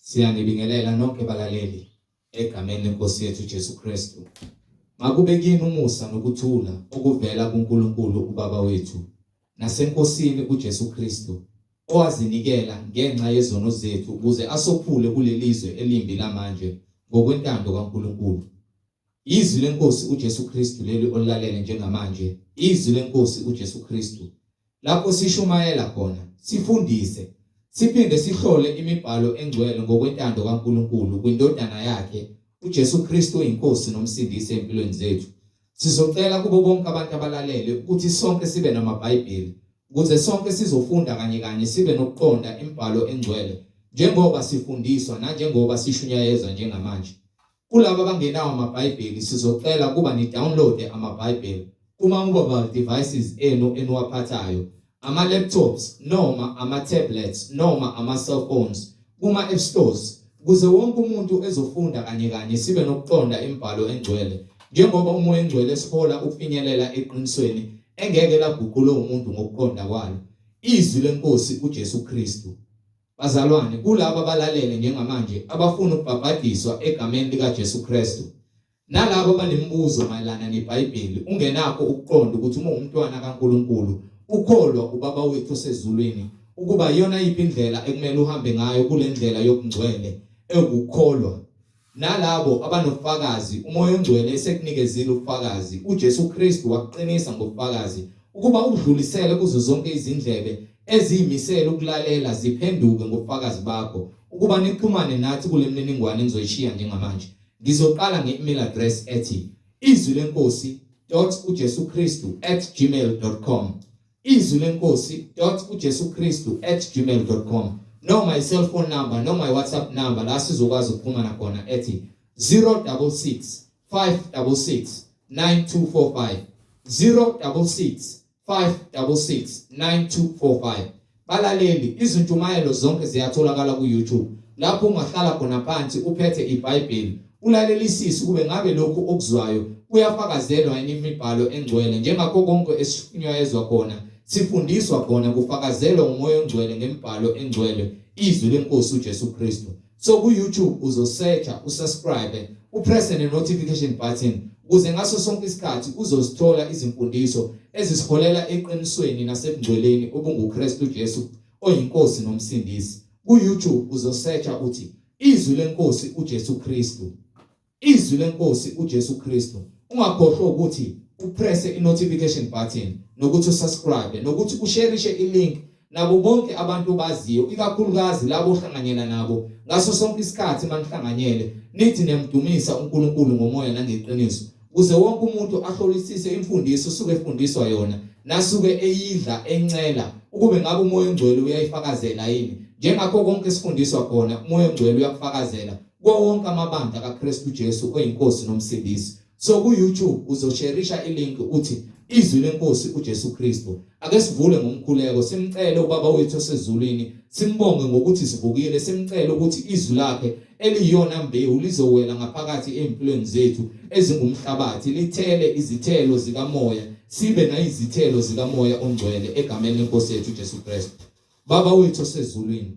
Siyanibingelela nonke balaleli egameni lenkosi yethu Jesu Kristu. Makube kini umusa nokuthula okuvela kuNkulunkulu uBaba wethu naseNkosini uJesu Kristu owazinikela ngenxa yezono zethu ukuze asophule kulelizwe elimbi lamanje ngokwentando kaNkulunkulu. Izwi leNkosi uJesu Kristu leli olilalele njengamanje, izwi leNkosi uJesu Kristu. Lapho sishumayela khona, sifundise, siphinde sihlole imibhalo engcwele ngokwentando kaNkulunkulu kwindodana yakhe uJesu Kristu oyinkosi nomsindisi empilweni zethu. Sizocela kubo bonke abantu abalalele ukuthi sonke sibe namaBhayibheli ukuze sonke sizofunda kanye kanye sibe nokuqonda imibhalo engcwele njengoba sifundiswa nanjengoba sishunyayezwa njengamanje. Kulabo abangenawo amaBhayibheli sizocela ukuba ni-download amaBhayibheli kuma-mobile devices enu eniwaphathayo, ama-laptops noma ama-tablets noma ama-cellphones kuma-app stores ukuze wonke umuntu ezofunda kanye kanye sibe nokuqonda imibhalo engcwele njengoba uMoya oNgcwele esihola ukufinyelela eqinisweni engeke laguqulwe umuntu ngokuqonda kwalo izwi lenkosi uJesu Kristu. Bazalwane, kulabo abalalele njengamanje abafuna ukubhabhadiswa egameni likaJesu Kristu, nalabo abanemibuzo mayelana neBhayibheli, ungenakho ukuqonda ukuthi uma umntwana kaNkulunkulu, ukholwa uBaba wethu osezulwini, ukuba iyona yiphi indlela ekumele uhambe ngayo kule ndlela yobungcwele ewukukholwa. Nalabo abanobufakazi, uMoya oNgcwele esekunikezile ubufakazi, uJesu Kristu wakuqinisa ngobufakazi, ukuba ukudlulisele kuzo zonke izindlebe eziyimisele ukulalela ziphenduke ngobufakazi bakho, ukuba nixhumane nathi kule mniningwane engizoyishiya njengamanje. Ngizoqala nge-email address ethi izwi lenkosi dot ujesu kristu at gmail dot com Izwi lenkosi dot uJesu Kristu at gmail dot com noma i-cellphone number noma i-WhatsApp number la sizokwazi ukuxhumana khona ethi 066 566 9245 066 566 9245 Balaleli, izintshumayelo zonke ziyatholakala ku-YouTube lapho ungahlala khona phansi uphethe iBhayibheli ulalelisise ukube ngabe lokhu okuzwayo kuyafakazelwa yini imibhalo engcwele njengakho konke esishunyayezwa khona sifundiswa khona kufakazelwa uMoya oNgcwele ngemibhalo engcwele izwi lenkosi uJesu Kristu. So ku YouTube uzosearcha usubscribe upresse ne notification button ukuze ngaso sonke isikhathi uzozithola izimfundiso ezisiholela eqinisweni nasebungcweleni obunguKristu Jesu oyinkosi nomsindisi. Ku YouTube uzosearcha uthi Izwi leNkosi uJesu Kristu. Izwi leNkosi uJesu Kristu. Ungakhohlwa ukuthi upresse i-notification button nokuthi usubscribe nokuthi usherishe i-link nabo bonke abantu obaziyo ikakhulukazi labo ohlanganyela nabo ngaso sonke isikhathi manihlanganyele nithi niyamdumisa uNkulunkulu ngomoya nangeqiniso kuze wonke umuntu ahlolisise imfundiso osuke efundiswa yona nasuke eyidla encela ukube ngabe umoya ongcwele uyayifakazela yini njengakho konke esifundiswa khona umoya ongcwele uyakufakazela kuwo wonke amabandla kaKristu Jesu oyinkosi nomsindisi so ku YouTube uzosherisha ilink uthi izwi lenkosi uJesu Kristu Ake sivule ngomkhuleko simcele uBaba wethu osezulwini, simbonge ngokuthi sivukile, simcele ukuthi izwi lakhe eliyiyona mbewu lizowela ngaphakathi ezimpilweni zethu ezingumhlabathi, lithele izithelo zikamoya, sibe nayizithelo zikamoya ongcwele egameni lenkosi yethu uJesu Kristu. Baba wethu osezulwini,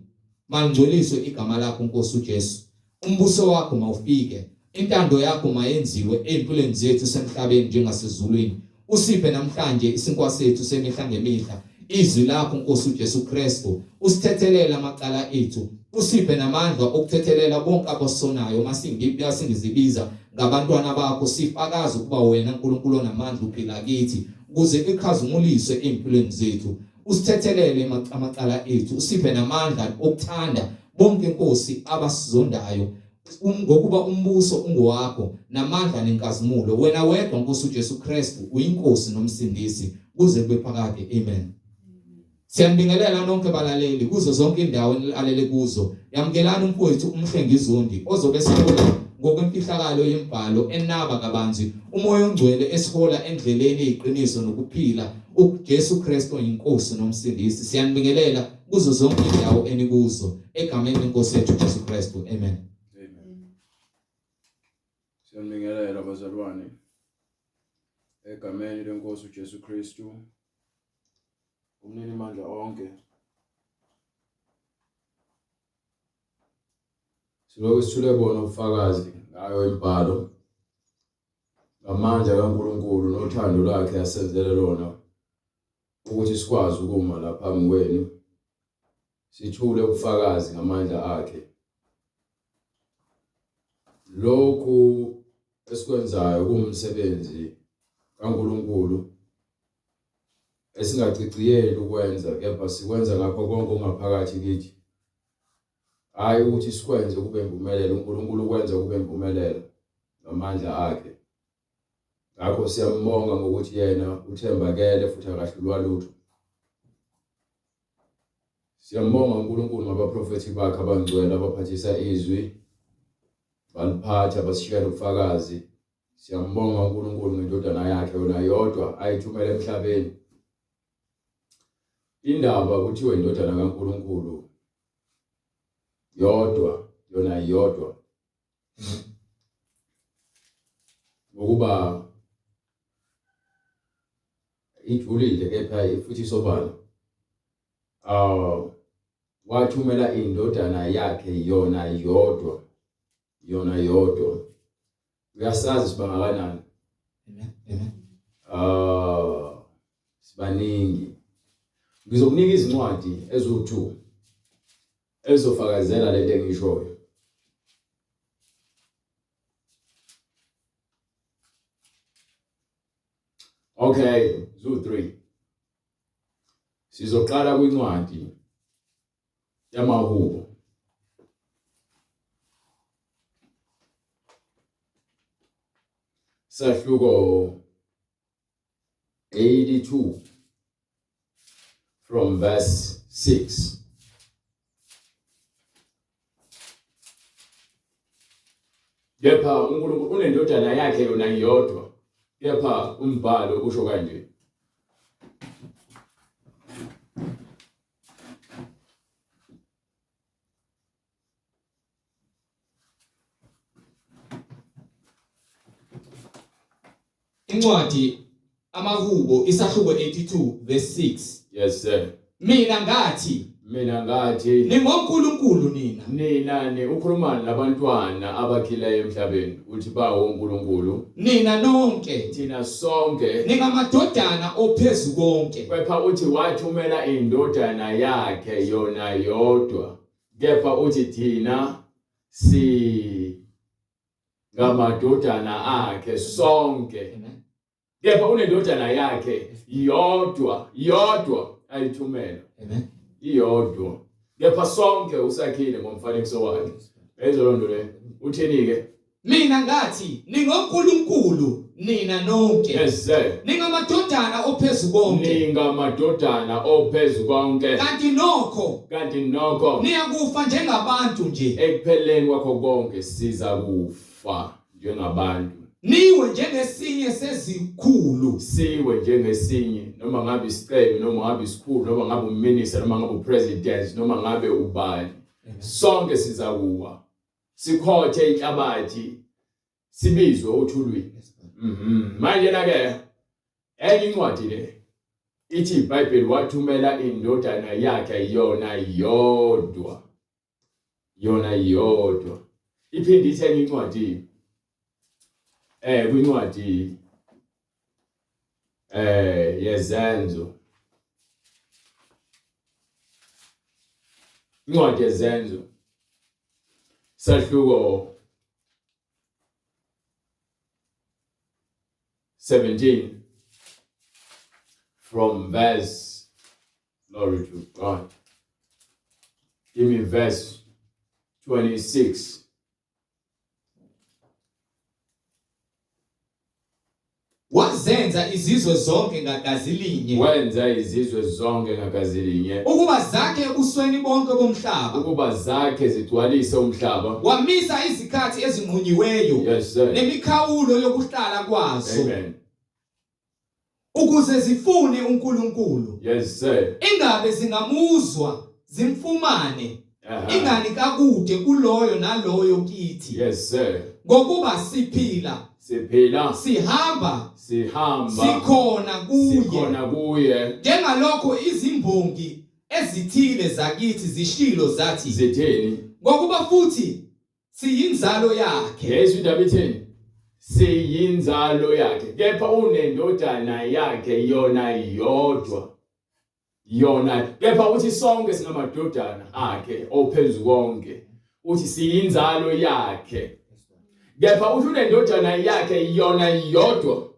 malingcweliswe igama lakho Nkosi uJesu. Umbuso wakho mawufike, intando yakho mayenziwe ezimpilweni zethu semhlabeni njengasezulwini. Usiphe namhlanje isinkwa sethu semihla ngemihla. Izwi lakho Nkosi uJesu Kristu, usithethelele amacala ethu, usiphe namandla okuthethelela bonke abasonayo masingizibiza ngabantwana bakho sifakaze ukuba wena uNkulunkulu onamandla uphila kithi ukuze ikhazimuliswe ezimpilweni zethu. Usithethelele amacala ethu, usiphe namandla okuthanda bonke Nkosi abasizondayo ngokuba umbuso ungowakho namandla nenkazimulo wena wedwa Nkosi uJesu Kristu uyinkosi nomsindisi kuze kube phakade amen. Siyanibingelela nonke balaleli kuzo zonke indawo enilalele kuzo. Yamukelani umfowethu uMhlengi Zondi ozobe esihola ngokwemfihlakalo yemibhalo enaba kabanzi uMoya oNgcwele esihola endleleni eyiqiniso nokuphila uJesu Kristu oyinkosi nomsindisi. Siyanibingelela kuzo zonke indawo enikuzo egameni lenkosi yethu Jesu Kristu amen. Amen. Siyanibingelela bazalwane egameni lenkosi uJesu Kristu umnini mandla onke. Silokhu sithule bona ubufakazi ngayo imibhalo ngamandla kaNkulunkulu nothando lwakhe asenzele lona ukuthi sikwazi ukuma lapha phambi kwenu sithule ubufakazi ngamandla akhe. Lokhu esikwenzayo kuwumsebenzi kaNkulunkulu esingaciciyeli ukwenza kepha sikwenza ngakho konke okungaphakathi kithi. Hhayi ukuthi sikwenze kube impumelelo, uNkulunkulu ukwenza kube impumelelo ngamandla akhe. Ngakho siyambonga ngokuthi yena uthembakele futhi akahlulwa lutho. Siyambonga uNkulunkulu ngabaprofethi bakhe abangcwele abaphathisa izwi baliphatha basishiyela ubufakazi. Siyambonga uNkulunkulu ngendodana yakhe yona yodwa ayithumele emhlabeni. Indaba kuthiwe indodana kaNkulunkulu yodwa yona yodwa ngokuba ijulile kepha futhi isobala ah wathumela indodana yakhe yona yodwa yona yodwa uyasazi sibangakanani amen amen ah sibaningi ngizokunika izincwadi eziwu2 ezofakazela lento engishoyo Okay, zu 3. Sizoqala kwincwadi yamaHubo. Sahluko 82 from verse 6. Kepha uNkulunkulu unendodana yakhe yona yodwa. Kepha umbhalo usho kanje. Incwadi amaHubo isahluko 82 verse 6. Yes sir. Mina ngathi Mina ngathi ningonkulunkulu nina. Nina ni ukhuluma nabantwana abakhileyo emhlabeni uthi bawo uNkulunkulu. Nina nonke thina sonke ningamadodana ophezu konke. Kepha uthi wathumela indodana yakhe yona yodwa. Kepha uthi thina si ngamadodana akhe sonke. Kepha unendodana yakhe yodwa yodwa ayithumela. Amen. Iyodwa. Kepha sonke usakhile ngomfanekiso wakhe. Yayizwa loo nto leyo. Uthini ke? Mina ngathi ningonkulunkulu nina nonke. Yes sir. Ningamadodana ophezu konke. Ningamadodana ophezu konke. Kanti nokho kanti nokho niyakufa njengabantu nje. Ekupheleni kwakho konke siza kufa njengabantu. Niwe njengesinye sezikhulu. Siwe njengesinye noma ngabe isicebi noma ngabe isikhulu noma ngabe uminister noma ngabe upresident noma ngabe ubani. Sonke siza kuwa. Sikhothe inhlabathi sibizwe othulwini. Mhm. Manje na ke enye incwadi le ithi iBhayibheli wathumela indodana yakhe yona yodwa. Yona yodwa. Iphinde ithi enye incwadi eh kwincwadi eh yezenzo. Incwadi yezenzo. Sahluko 17 from verse glory to God. Give me verse 26. Wazenza izizwe zonke ngagazi linye. Wenza izizwe zonke ngagazi linye. Ukuba zakhe ebusweni bonke bomhlaba. Ukuba zakhe zigcwalise umhlaba. Wamisa izikhathi ezinqunyiweyo. Yes sir. Nemikhawulo yokuhlala kwazo. Amen. Ukuze zifune uNkulunkulu. Yes sir. Ingabe zingamuzwa zimfumane. Ingani kakude kuloyo naloyo kithi. Yes sir. Ngokuba siphila siphila sihamba sihamba sikhona kuye sikhona kuye njengalokho izimbongi ezithile zakithi zishilo zathi zithini ngokuba futhi Siyinzalo yakhe. Yesu indaba ithini? Siyinzalo yakhe. Kepha unendodana yakhe yona yodwa. Yona kepha uthi sonke singamadodana akhe ophezu konke. Uthi siyinzalo yakhe. Kepha uthi unendodana yakhe yona yodwa.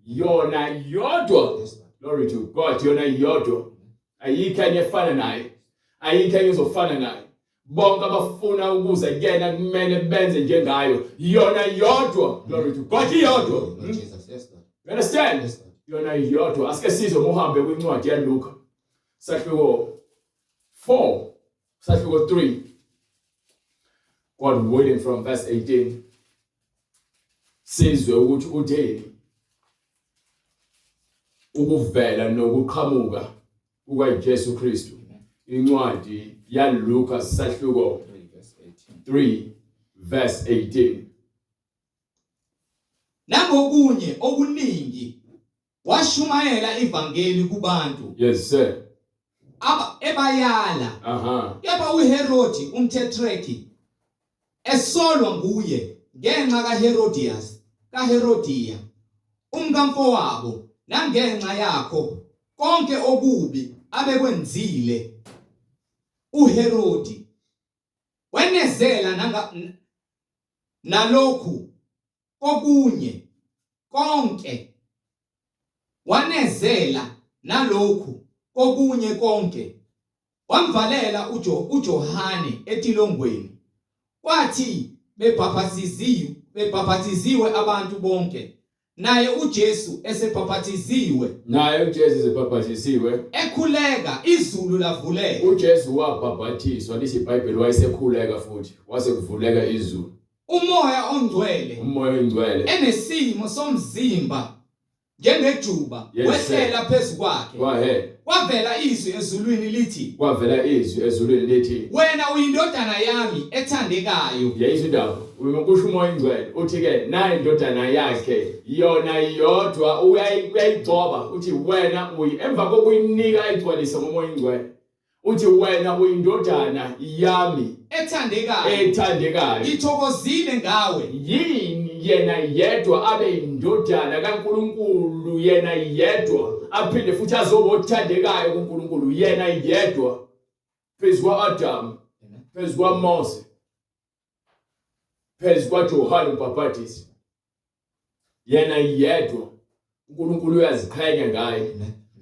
Yona yodwa. Glory to God, yona yodwa. Ayikho enye efana naye. Ayikho enye ezofana naye. Bonke abafuna ukuza kuyena kumele benze njengayo. Yona yodwa. Glory to God, iyodwa. Lord Jesus, yes Lord. You understand? Yes Lord. Yona yodwa. Asike sizwe uma uhambe kwincwadi yaLuka. Sahluko 4, sahluko 3. God willing from verse 18. Sizwe ukuthi utheni ukuvela nokuqhamuka kukaJesu Kristu. Incwadi yaLuka sahluko 3 verse 18. 3 verse 18. Nangokunye okuningi washumayela ivangeli kubantu. Yes sir. Aba ebayala. Aha. Kepha uHerodi umtetrarchy esolwa nguye ngenxa kaHerodias kaHerodiya umkamfowabo nangenxa yakho konke okubi abekwenzile uHerodi wenezela nanga nalokhu kokunye konke wanezela nalokhu kokunye konke wamvalela uJo uJohane etilongweni kwathi bebhaphathiziwe bebhaphathiziwe abantu bonke naye uJesu esebhaphathiziwe Naye uJesu esebhaphathisiwe ekhuleka izulu lavuleka uJesu wabhabhathiswa lithi iBhayibheli wayesekhuleka futhi wase kuvuleka izulu umoya ongcwele umoya oyingcwele enesimo somzimba njengejuba Yes, wehlela phezu kwakhe Go ahead. kwavela izwi ezulwini lithi Kwavela izwi ezulwini lithi wena uyindodana yami ethandekayo yayizwa indaba kusho umoya oyingcwele uthi ke nayi indodana yakhe yona yodwa uyayigcoba uthi wena uyi emva kokuyinika ayigcwalise ngomoya oyingcwele uthi wena uyindodana yami ethandekayo ethandekayo ngithokozile ngawe yini yena yedwa abe indodana kaNkuluNkulu yena yedwa aphinde futhi azoba othandekayo kuNkulunkulu yena yedwa phezu kwa-Adamu phezu kwaMose phezu kwaJohane umbhaphatisi yena yedwa uNkulunkulu uyaziqhenya ngaye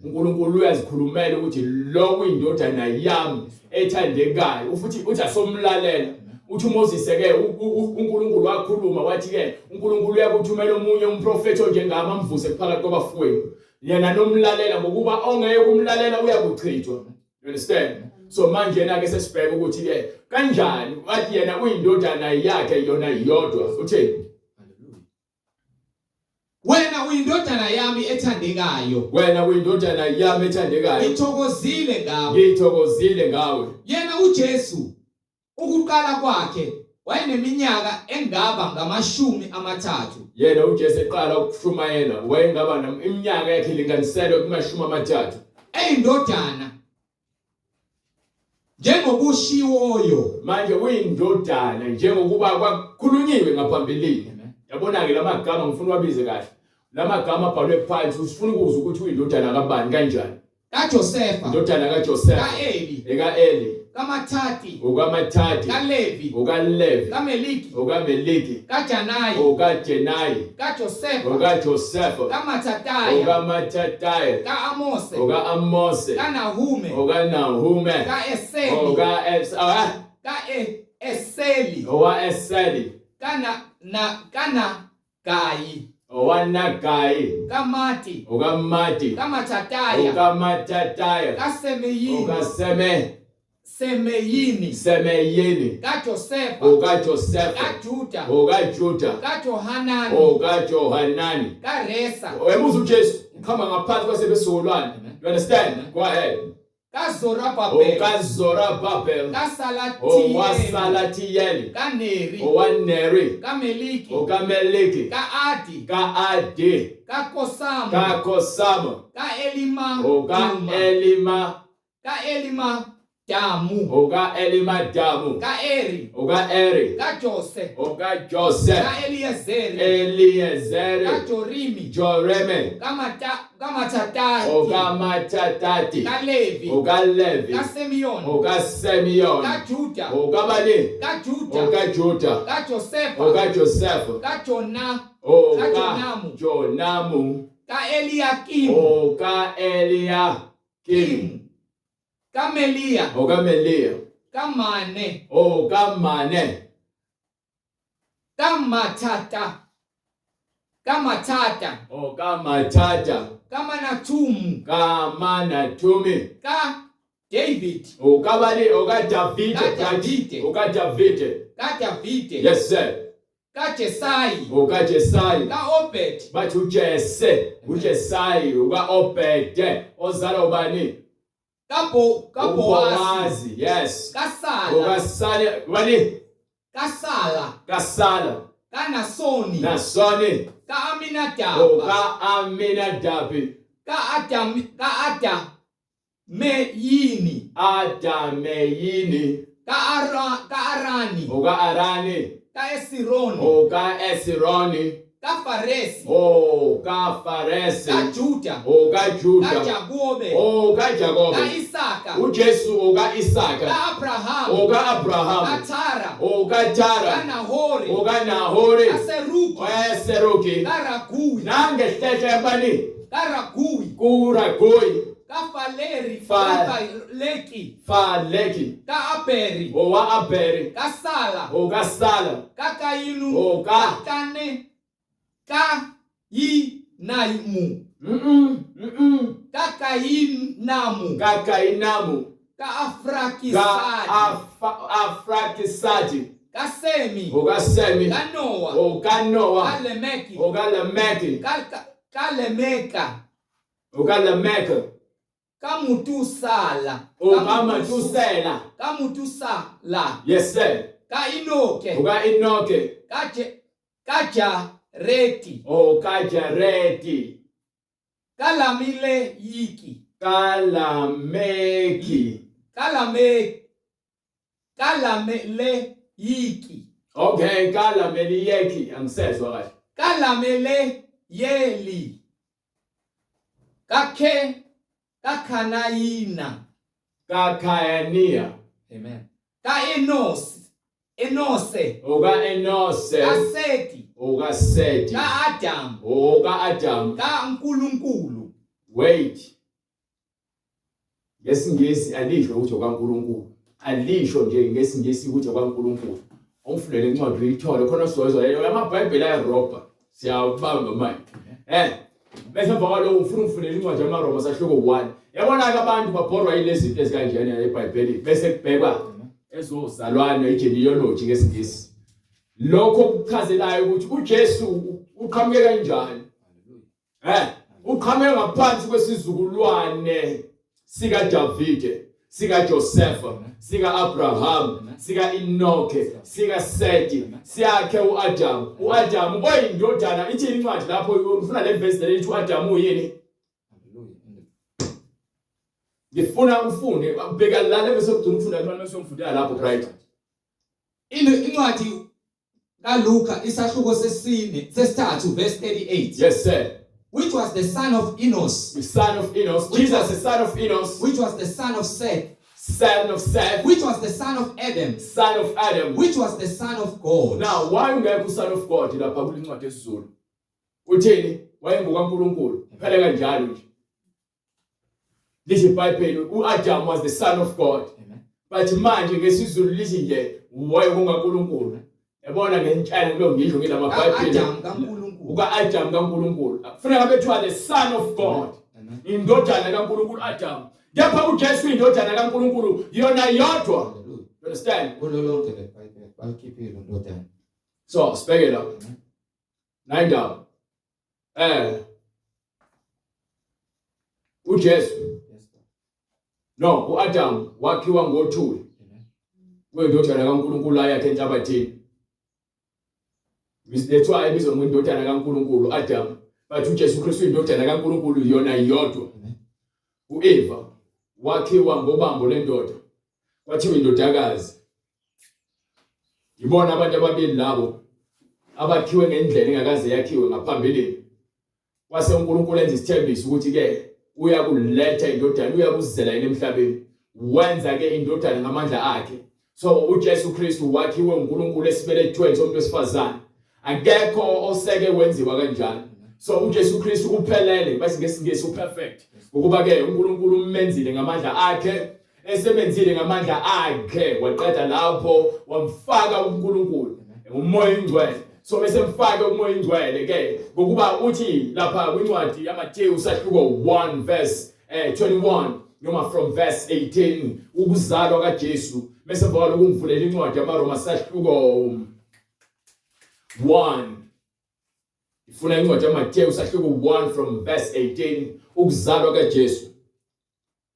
uNkulunkulu uyazikhulumela ukuthi lo uyindodana yami ethandekayo futhi uthi asomlalela uthi uMoses ke uNkulunkulu wakhuluma wathi ke uNkulunkulu uyakuthumela omunye umprofethi onjengami amvuse phakathi kwabafowenu yena nomlalela ngokuba ongeke kumlalela uyakuchithwa you understand so manje yena ke sesibheka ukuthi ke kanjani wathi yena uyindodana yakhe yona yodwa utheni wena uyindodana yami ethandekayo wena uyindodana yami ethandekayo ngithokozile ngawe ngithokozile ngawe yena uJesu Ukuqala kwakhe wayeneminyaka engaba ngamashumi amathathu. Yena uJesu eqala ukushumayela wayengaba iminyaka yakhe ilinganiselwe kumashumi amathathu. Eyindodana njengokushiwoyo. Manje uyindodana njengokuba kwakhulunyiwe ngaphambilini. Yabona-ke la magama ngifuna uwabize kahle. La magama abhalwe phansi usifuna ukuzwa ukuthi uyindodana kabani kanjani. kaJosefa indodana kaJosefa kaEli ekaEli kaMathati okaMathati kaLevi okaLevi kaMeliki okaMeliki kaJanayi okaJenayi kaJosefa okaJosefa kaMathataya okaMathataya kaAmose okaAmose kaNahume okaNahume kaEseli okaEs ah kaEseli owaEseli kana na kana Gayi owaNagayi kaMati okaMati kaMathataya okaMathataya kaSemeyini okaSeme Semeyini Semeyini kaJosefa okaJosefa kaJuda okaJuda kaJohanani okaJohanani kaResa Uyabuza uJesu uqhamba ngaphansi kwasebesikolwane you understand go ahead kaZorababel okaZorababel kaSalatiyeli owaSalatiyeli kaNeri owaNeri kaMeliki okaMeliki kaAdi kaAdi kaKosamu kaKosama kaElima okaElima kaElima Damu. Oka Elimadamu. Ka Eri. Oka Eri. Ka Jose. Oka Jose. Ka Eliezeri. Eliezeri. Ka Jorimi. Joreme. Ka Mata ka Matatati. Oka Matatati. Ka Levi. Oka Levi. Ka Simeon. Oka Simeon. Ka Juda. Oka bani? Ka Juda. Oka Juda. Ka Josefa. Oka Joseph. Ka Jona. Oka Ka Jonamu. Jonamu. Ka Eliakim. Oka Eliakim. KaMeliya. OkaMeliya. KaMane. OkaMane. KaMathata. KaMathata. OkaMathata. KaManathumu. KaManathumi. KaDavid. Okabani okaDavide. KaDavide. OkaDavide. KaDavide. Yes sir. KaJesayi. OkaJesayi. KaObed. Bathi uJese, uJesayi, ukaObede, ozalwa ubani? Kabo kaBowazi. Ubowazi, yes. KaSala. Okasale, ubani? KaSala. Kasala. KaNasoni. Nasoni. KaAminadaba. OkaAminadabi. KaAdam kaAdameyini. Adameyini. KaAra kaArani. OkaArani. KaEsironi. OkaEsironi. KaFaresi. OkaFaresi. KaJuda. OkaJuda. KaJakobe. OkaJakobe. KaIsaka. UJesu okaIsaka. KaAbraham. OkaAbraham. KaTara. OkaTara. KaNahori. OkaNahori. KaSeruki. OkaSeruki. KaRaguyi. Nangehlehla yabani? KaRaguyi. KuRaguyi. KaFaleri. Kafaleki. Faleki. KaAberi. OwaAberi. KaSala. OkaSala. KaKayinu. Oka. KaKane. Kayinamu. KaKayinamu. KaKayinamu. KaAfrakisadi. Ka-Afrakisadi. KaSemi. OkaSemi. KaNoah. OkaNoah. KaLemeki. OkaLemeki. KaLemeka. OkaLemeka. KaMutusala. OkaMatusela. KaMutusala. Yes sir. KaInoke. OkaInoke. KaJareti. OkaJareti. KaLamileyiki. Kalameki. Kalameleyiki. Okay, Kalameliyeki angisezwa kahle. Kalameleyeli. Kakhe kaKhanayina. KaKhayaniya. Amen. KaEnos. Enose. OkaEnose. KaSeti. OkaSeti. KaAdam. OkaAdam. KaNkulunkulu. Wait. NgesiNgisi alisho ukuthi okaNkulunkulu. Alisho nje ngesiNgisi ukuthi okaNkulunkulu. Ungifundele incwadi uyithole khona sizozwa leyo amaBhayibheli ayarobha. Siyabamba manje. Bese emva kwaloko ufuna ungifundele incwadi yamaRoma sahluko 1. Yabona ke abantu babhorwa yilezi zinto ezikanjena eBhayibhelini bese kubhekwa ezozalwane igenealogy ngesiNgisi. Lokho kuchazelayo ukuthi uJesu uqhamuke kanjani. Uqhamuke ngaphansi kwesizukulwane sikaDavide, sikaJosepha, sika-Abraham, sika-Enoke, sikaSeti, siyakhe uAdam. uAdam oyindodana, ithi incwadi lapho ufuna le verse le ithi uAdam uyini? Ngifuna ufunde, bheka la le verse okugcina ukufunda kufanele siyomfundela lapho, right? Incwadi kaLuka isahluko sesine sesithathu verse 38. Yes sir. Which was the son of Enos. The son of Enos. Jesus the son of Enos. Which was the son of Seth. Son of Seth. Which was the son of Adam. Son of Adam. Which was the son of God. Now why ungekho son of God lapha kulencwadi esiZulu? Uthini? WayengokaNkulunkulu. Phela kanjalo nje. Lithi iBhayibheli uAdam was the son of God. Amen. But manje ngesiZulu lithi nje wayengokaNkulunkulu. Yabona ngentshana kulo ngisho ngilama Adam kaNkulunkulu. ukaAdam kaNkulunkulu. Kufuneka bethiwa the son of God. Amen. Indodana kaNkulunkulu Adam. Kepha uJesu indodana kaNkulunkulu yona yodwa. Hallelujah. You understand? Kulo lonke le Bhayibheli balikhiphile indodana. So sibheke la. Nine down. uJesu. Yes. No, uAdam wakhiwa ngothuli. Amen. Kuyindodana kaNkulunkulu ayakhe enhlabathini. That's why ibizwa ngendodana kaNkulunkulu Adam. But uJesu Kristu indodana kaNkulunkulu yona yodwa. Amen. uEva wakhiwa ngobambo lendoda. Kwathiwa indodakazi. Ibona abantu ababili labo abakhiwe ngendlela engakaze yakhiwe ngaphambilini. Kwase uNkulunkulu enza isithembiso ukuthi ke uyakuletha indodana, uyakuzela yena emhlabeni. Wenza ke indodana ngamandla akhe. So uJesu Kristu wakhiwe uNkulunkulu esibelethweni somuntu wesifazane. Akekho oseke wenziwa kanjalo. So uJesu Kristu uphelele, bese ngesingisi uperfect. Ngokuba ke uNkulunkulu umenzile ngamandla akhe, esemenzile ngamandla akhe, waqeda lapho wamfaka uNkulunkulu, uMoya oNgcwele. So bese mfake uMoya oNgcwele ke ngokuba uthi lapha kwincwadi yaMateyu sahluko 1 verse 21 noma from verse 18 ukuzalwa kaJesu bese emva kwalokho ungivulela incwadi yamaRoma sahluko 1 ifuna incwadi yaMateyu sahluko 1 from verse 18 ukuzalwa kaJesu.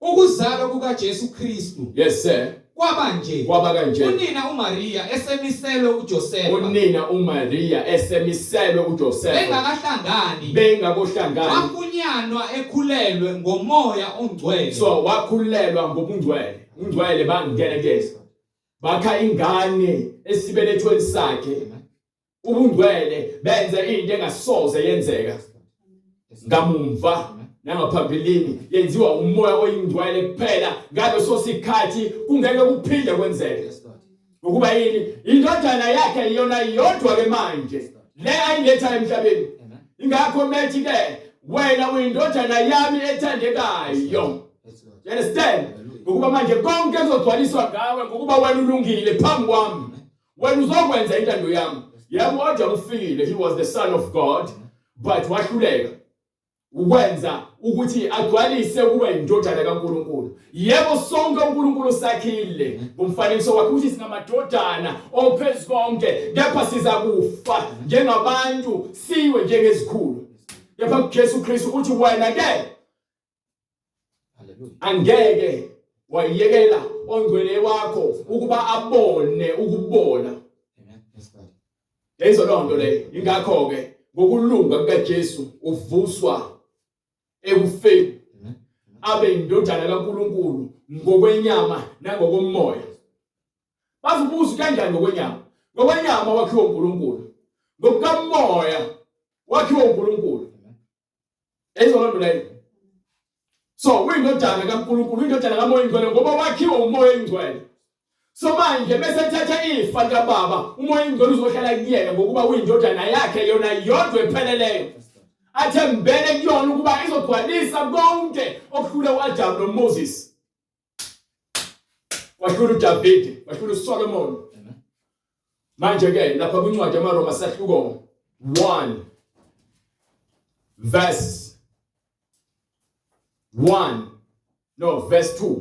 Ukuzalwa kukaJesu Kristu. Yes sir. Kwaba nje. Kwaba kanje. Unina uMaria esemiselwe uJosefa. Unina uMaria esemiselwe uJosefa. Bengakahlangani. Bengakohlangani. Wafunyanwa ekhulelwe ngomoya ongcwele. So wakhulelwa ngobungcwele. Ungcwele bangena ke. Bakha ingane esibelethweni sakhe. Ubungcwele benza into engasoze yenzeka ngamumva nangaphambilini, yenziwa umoya oyingcwele kuphela. Ngaleso sikhathi kungeke kuphinde kwenzeke. Ngokuba yini? Indodana yakhe iyona yodwa ke manje le ayiletha emhlabeni. Ingakho methi ke wena uyindodana yami ethandekayo. You understand? Ngokuba manje konke kuzogcwaliswa ngawe, ngokuba wena ulungile phambi kwami. Wena uzokwenza intando yami. Yebo, uAdam ufikile, he was the son of God, but wahluleka ukwenza ukuthi agcwalise ukuba indodana kaNkuluNkulu. Yebo, sonke uNkulunkulu sakhile ngomfanekiso wakhe ukuthi singamadodana ophezu konke, kepha siza kufa njengabantu siwe njengezikhulu. Kepha kuJesu Kristu uthi wena ke angeke wayekela ongcwele wakho ukuba abone ukubola. Lezo lonto le ingakho ke ngokulunga kukaJesu uvuswa ekufeni abe indodana kaNkuluNkulu ngokwenyama nangokomoya. Bazibuza kanjani ngokwenyama? Ngokwenyama wakhiwa uNkulunkulu, ngokukamoya wakhiwa uNkulunkulu. Yayizwa loo nto leyo. So uyindodana kaNkulunkulu, uyindodana kaMoya Ingcwele ngoba wakhiwa uMoya Ingcwele. So manje bese ethatha ifa likababa, uMoya Ingcwele uzohlala kuyena ngokuba uyindodana yakhe yona yodwa epheleleyo. Athembele kuyona ukuba izogcwalisa konke okuhlule uAdamu noMoses. Wahlula uDavide, wahlula uSolomon. Manje ke lapha kwincwadi yamaRoma sahluko 1 verse 1 no verse 2.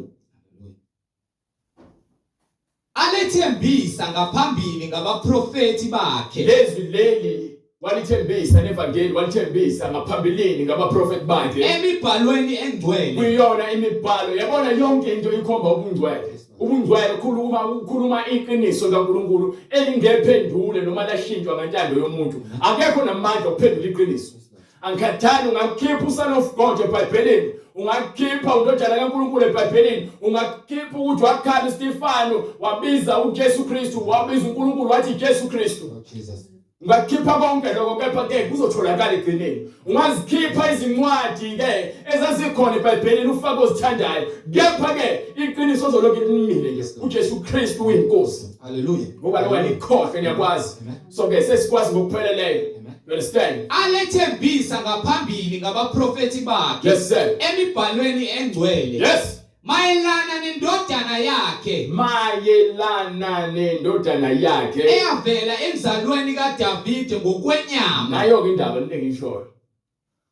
Alethembisa ngaphambili ngabaprofethi bakhe. Lezwi leli walithembisa nevangeli walithembisa ngaphambilini ngabaprofethi bakhe emibhalweni engcwele. Kuyona imibhalo yabona yonke into ikhomba ubungcwele. Ubungcwele khuluma ukukhuluma iqiniso likaNkuluNkulu elingephendule noma lashintshwa ngantando yomuntu. Akekho namandla okuphendula iqiniso. Angikhathali ungakhipha uSon of God eBhayibhelini, ungakhipha undodana kaNkulunkulu eBhayibhelini, ungakhipha ukuthi wakhala uStefano wabiza uJesu Kristu, wabiza uNkulunkulu wathi Jesu Kristu. Oh, Jesus. Ungakhipha konke lokho kepha ke kuzotholakala egcineni. Ungazikhipha izincwadi ke ezazikhona eBhayibhelini ufake ozithandayo. Kepha ke iqiniso ozolokhu limile nje. UJesu Kristu uyinkosi. Hallelujah. Ngoba lokho anikhohlwe niyakwazi. So ke sesikwazi ngokupheleleyo. You understand? Alethembisa ngaphambili ngabaprofethi bakhe. Yes sir. Emibhalweni engcwele. Yes. Mayelana nendodana yakhe. Mayelana nendodana yakhe. Eyavela enzalweni kaDavide ngokwenyama. Nayo ke indaba le ngishoyo.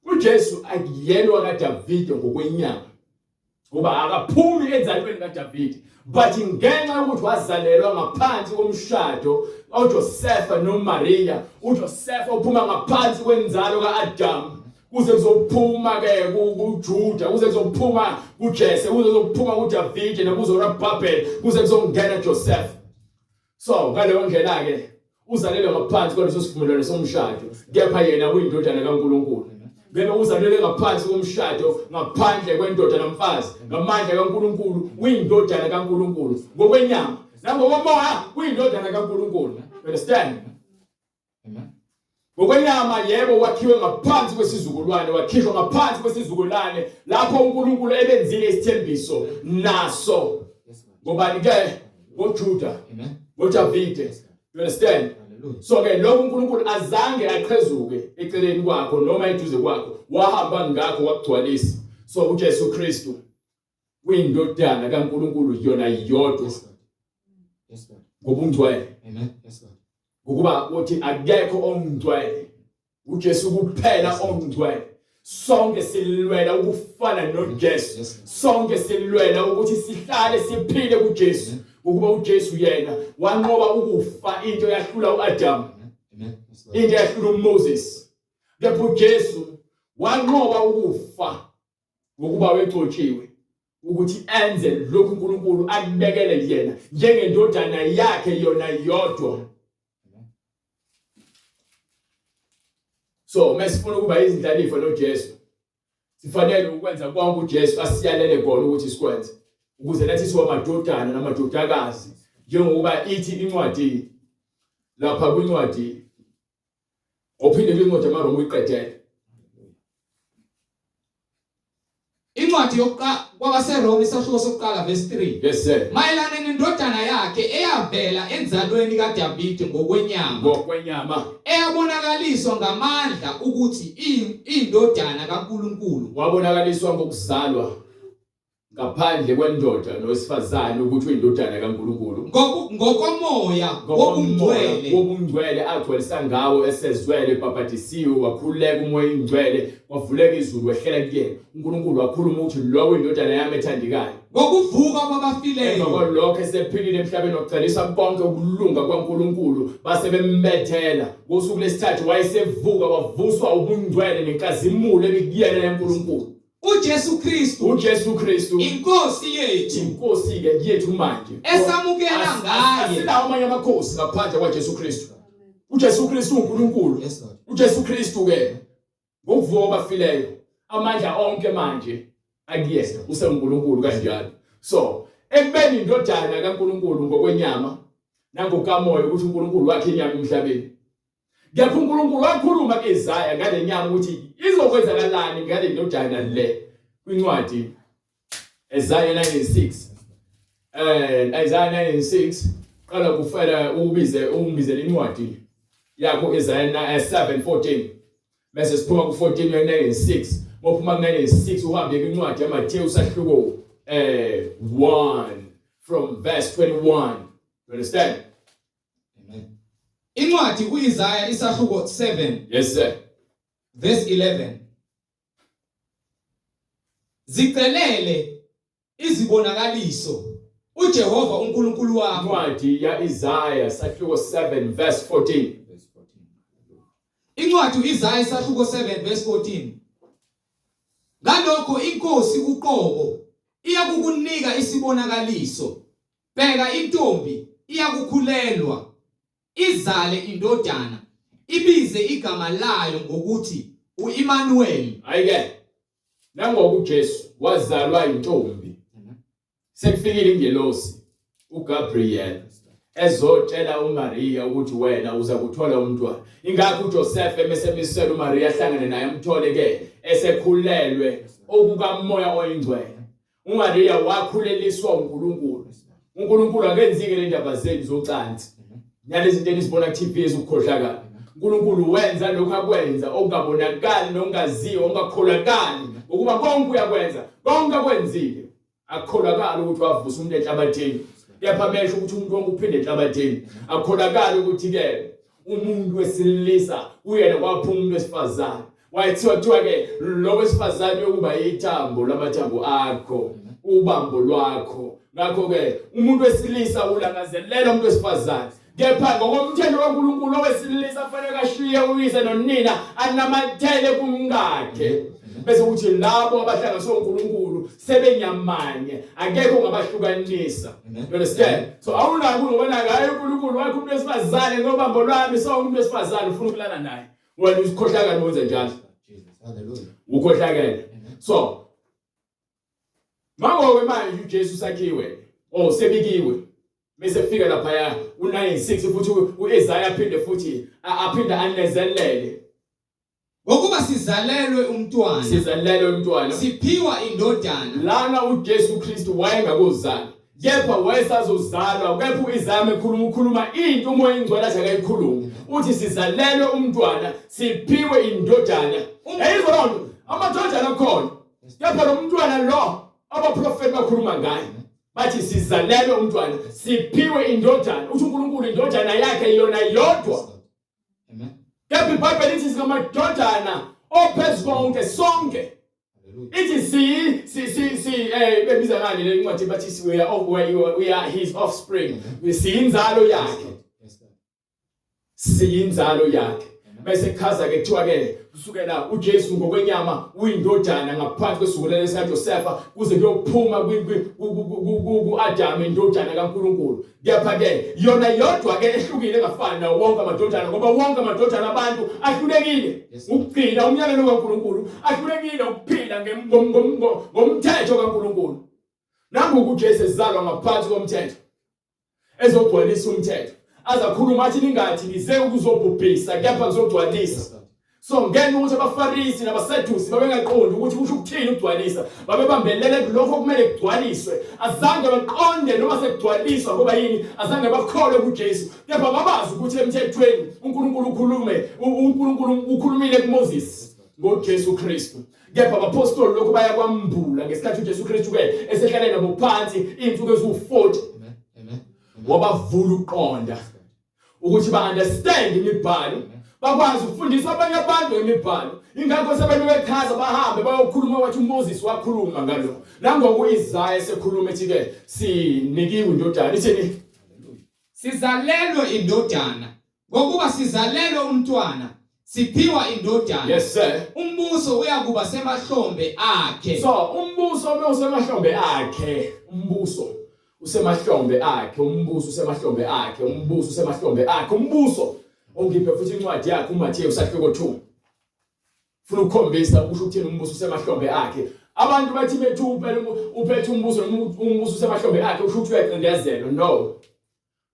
uJesu akuyena kaDavide ngokwenyama. Ngoba akaphumi enzalweni kaDavide. But ngenxa yokuthi wazalelwa ngaphansi komshado oJosefa noMaria, uJosefa uphuma ngaphansi kwenzalo kaAdam. Kuze kuzophuma ke kuJuda, kuze kuzophuma kuJese, kuze kuzophuma kuDavide nakuZorababel, kuze kuzongena Joseph. So ngaleyo ndlela ke uzalelwe ngaphansi kwaleso sivumelwano somshado, kepha yena uyindodana kaNkuluNkulu. Ngeke uzalelwe ngaphansi komshado ngaphandle kwendoda nomfazi ngamandla kaNkuluNkulu uyindodana kaNkuluNkulu ngokwenyama nangokomoya uyindodana kaNkuluNkulu understand Amen. Ngokwenyama yebo wakhiwe ngaphansi kwesizukulwane wakhishwa ngaphansi kwesizukulwane lapho uNkulunkulu ebenzile isithembiso naso ngobani ke ngoJuda ngoDavide you understand so ke lokho uNkulunkulu azange aqhezuke eceleni kwakho noma eduze kwakho wahamba ngakho wakugcwalisa so uJesu Kristu uyindodana kaNkulunkulu yona yodwa Yes Lord. Ngobungcwele. Amen. Yes Lord. Ngokuba uthi akekho ongcwele. uJesu kuphela ongcwele. Sonke silwela ukufana noJesu. Sonke silwela ukuthi sihlale siphile kuJesu. Ngokuba uJesu yena wanqoba ukufa into yahlula uAdam. Amen. Yes Lord. Into yahlula uMoses. Kepha uJesu wanqoba ukufa ngokuba wegcotshiwe ukuthi enze lokhu uNkulunkulu akubekele yena njengendodana yakhe yona yodwa so mesifuna ukuba izindlalifa noJesu sifanele ukwenza konke uJesu asiyalele kona ukuthi sikwenze ukuze nathi siwamadodana namadodakazi njengokuba ithi incwadi lapha kwincwadi Ophinde kwincwadi yamaRoma uyiqedele. Incwadi yokuqala kwabaseRoma isahluko sokuqala verse 3. Yes sir. Mayelana nendodana yakhe eyavela enzalweni kaDavide ngokwenyama. Ngokwenyama. Eyabonakaliswa ngamandla ukuthi iyindodana kaNkuluNkulu. Wabonakaliswa ngokuzalwa ngaphandle kwendoda nowesifazane ukuthi uyindodana kaNkulunkulu ngokomoya wobungcwele wobungcwele agcwalisa ngawo esezwele ebhabhadisiwe wakhululeka umoya ingcwele wavuleka izulu wehlela kuyena uNkulunkulu wakhuluma ukuthi lowo indodana yami ethandekayo ngokuvuka kwabafileyo emva kwalokho esephilile emhlabeni wagcwalisa konke ukulunga kwaNkulunkulu base bembethela ngosuku lesithathu wayesevuka wavuswa ubungcwele nenkazimulo ebikuyena yaNkulunkulu uJesu Kristu uJesu Kristu inkosi yethu inkosi ke yethu manje esamukela ngaye asinawo amanye amakhosi ngaphandle kwaJesu Kristu uJesu Kristu uNkulunkulu yes Lord uJesu Kristu ke ngokuvuka kwabafileyo amandla onke manje akuyena usenguNkulunkulu kanjalo so ekubeni indodana kaNkulunkulu ngokwenyama nangokamoya ukuthi uNkulunkulu wakhe inyama emhlabeni Kepha uNkulunkulu wakhuluma kuIsaya ngale nyama ukuthi izokwenzakalani ngale ndodana le kwincwadi Isaiah 96 Isaiah 96 qala kufela ubize umbizele incwadi yakho Isaiah 7:14 bese siphuma ku-14 uya ku-96 ngophuma ku-96 uhambe kwincwadi yaMathewu sahluko 1 from verse 21 you understand Amen. Incwadi kuIsaya isahluko 7 Yes sir. verse 11. Zicelele izibonakaliso uJehova uNkulunkulu wakho. Incwadi ya Isaiah sahluko 7 verse 14. Incwadi uIsaya isahluko 7 verse 14. Ngalokho inkosi uqobo iyakukunika isibonakaliso. Bheka intombi iyakukhulelwa izale indodana ibize igama layo ngokuthi uImmanuel. Hayi-ke nangoku uJesu wazalwa intombi. Sekufikile ingelosi uGabriel ezotshela uMaria ukuthi wena uza kuthola umntwana. Ingakho uJoseph emesemisela uMaria ahlangane naye amthole ke esekhulelwe okukamoya oyingcwele. uMaria wakhuleliswa uNkulunkulu. uNkulunkulu akenzike le ndaba zenu zocansi. Nalezi zinto enizibona ku TV ezukukhohlakala. uNkulunkulu wenza lokho akwenza okungabonakali nokungaziwa okungakholakali ukuba konke uyakwenza konke akwenzile akukholakali ukuthi wavusa umuntu enhlabathini kepha mesho ukuthi umuntu wonke uphinde enhlabathini akukholakali ukuthi ke umuntu wesilisa uyena kwaphuma umuntu wesifazane wayethiwa kuthiwa ke lo wesifazane yokuba ithambo lamathambo akho ubambo lwakho ngakho ke umuntu wesilisa ulangazelela umuntu wesifazane kepha ngokomthetho kaNkulunkulu owesilisa kufanele ashiye uyise nonina anamathele kumkakhe bese kuthi labo abahlanganiswe uNkulunkulu sebenyamanye akekho ongabahlukanisa you understand so awunako ngoba hayi uNkulunkulu wakhe umuntu wesifazane ngobambo lwami so umuntu wesifazane ufuna ukulala naye wena usikhohlakala wenze njalo Hallelujah. Ukhohlakele. So Mangoke manje uJesu sakhiwe oh sebikiwe bese fika lapha u96 futhi uIsaiah aphinde futhi aphinde anezelele Ngokuba sizalelwe umntwana. Sizalelwe umntwana. Siphiwa indodana. Lana uJesu Kristu wayengakozali. Kepha wayesazozalwa, kepha uIsaya ekhuluma ukhuluma into uMoya oNgcwele athi akayikhuluma. Uthi sizalelwe umntwana, siphiwe indodana. Yayizwa loo nto? Amadodana akhona. Kepha lo mntwana lo abaprofeti bakhuluma ngaye. Bathi sizalelwe umntwana, siphiwe indodana. Uthi uNkulunkulu indodana yakhe yona yodwa. Amen. Kepha iBhayibheli lithi singamadodana ophezu konke sonke. Ithi si si si si eh bebiza ngani le ncwadi bathi si we are of we are his offspring. Siyinzalo yakhe. Siyinzalo yakhe. Bese kuchaza ke kuthiwa ke kusukela uJesu ngokwenyama uyindodana ngaphansi kwesizukulwane sikaJosefa kuze kuyophuma ku-Adamu indodana kaNkulunkulu. Kepha ke yona yodwa ke ehlukile engafani nawo wonke amadodana ngoba wonke amadodana abantu ahlulekile ukugcina umyalelo kaNkulunkulu, ahlulekile ukuphila ngomthetho kaNkulunkulu. Nangu uJesu ezalwa ngaphansi komthetho ezogcwalisa umthetho azakhuluma athi ningathi ngize ukuzobhubhisa kepha ngizogcwalisa So ngenxa ukuthi abaFarisi nabaSadusi babengaqondi ukuthi kusho ukuthini ukugcwalisa, babebambelele kulokho okumele kugcwaliswe. Azange baqonde noma sekugcwaliswa ngoba yini? Azange bakholwe kuJesu. Kepha babazi ukuthi emthethweni uNkulunkulu ukhulume, uNkulunkulu ukhulumile kuMoses ngoJesu Kristu. Kepha abaphostoli lokho bayakwambula ngesikhathi uJesu Kristu ke esehlale nabo phansi izinsuku eziwu-40. Amen. Wabavula ukuqonda. ukuthi ba understand imibhalo bakwazi ukufundisa abanye abantu ngemibhalo ingakho sebenu bechaza bahambe bayokhuluma wathi uMoses wakhuluma ngalokho nangoku Isaiah esekhuluma ethi ke sinikiwe indodana ithini Sizalelwe indodana ngokuba sizalelwe umntwana siphiwa indodana Yes sir Umbuso uyakuba semahlombe akhe So umbuso uma usemahlombe akhe umbuso usemahlombe akhe umbuso usemahlombe akhe umbuso usemahlombe akhe umbuso ongiphe futhi incwadi yakhe uMathewu sahluko 2 funa ukukhombisa ukusho ukuthini umbuso usemahlombe akhe abantu bathi bethu uphela uphethe umbuso noma umbuso usemahlombe akhe usho ukuthi uyacindezelwa no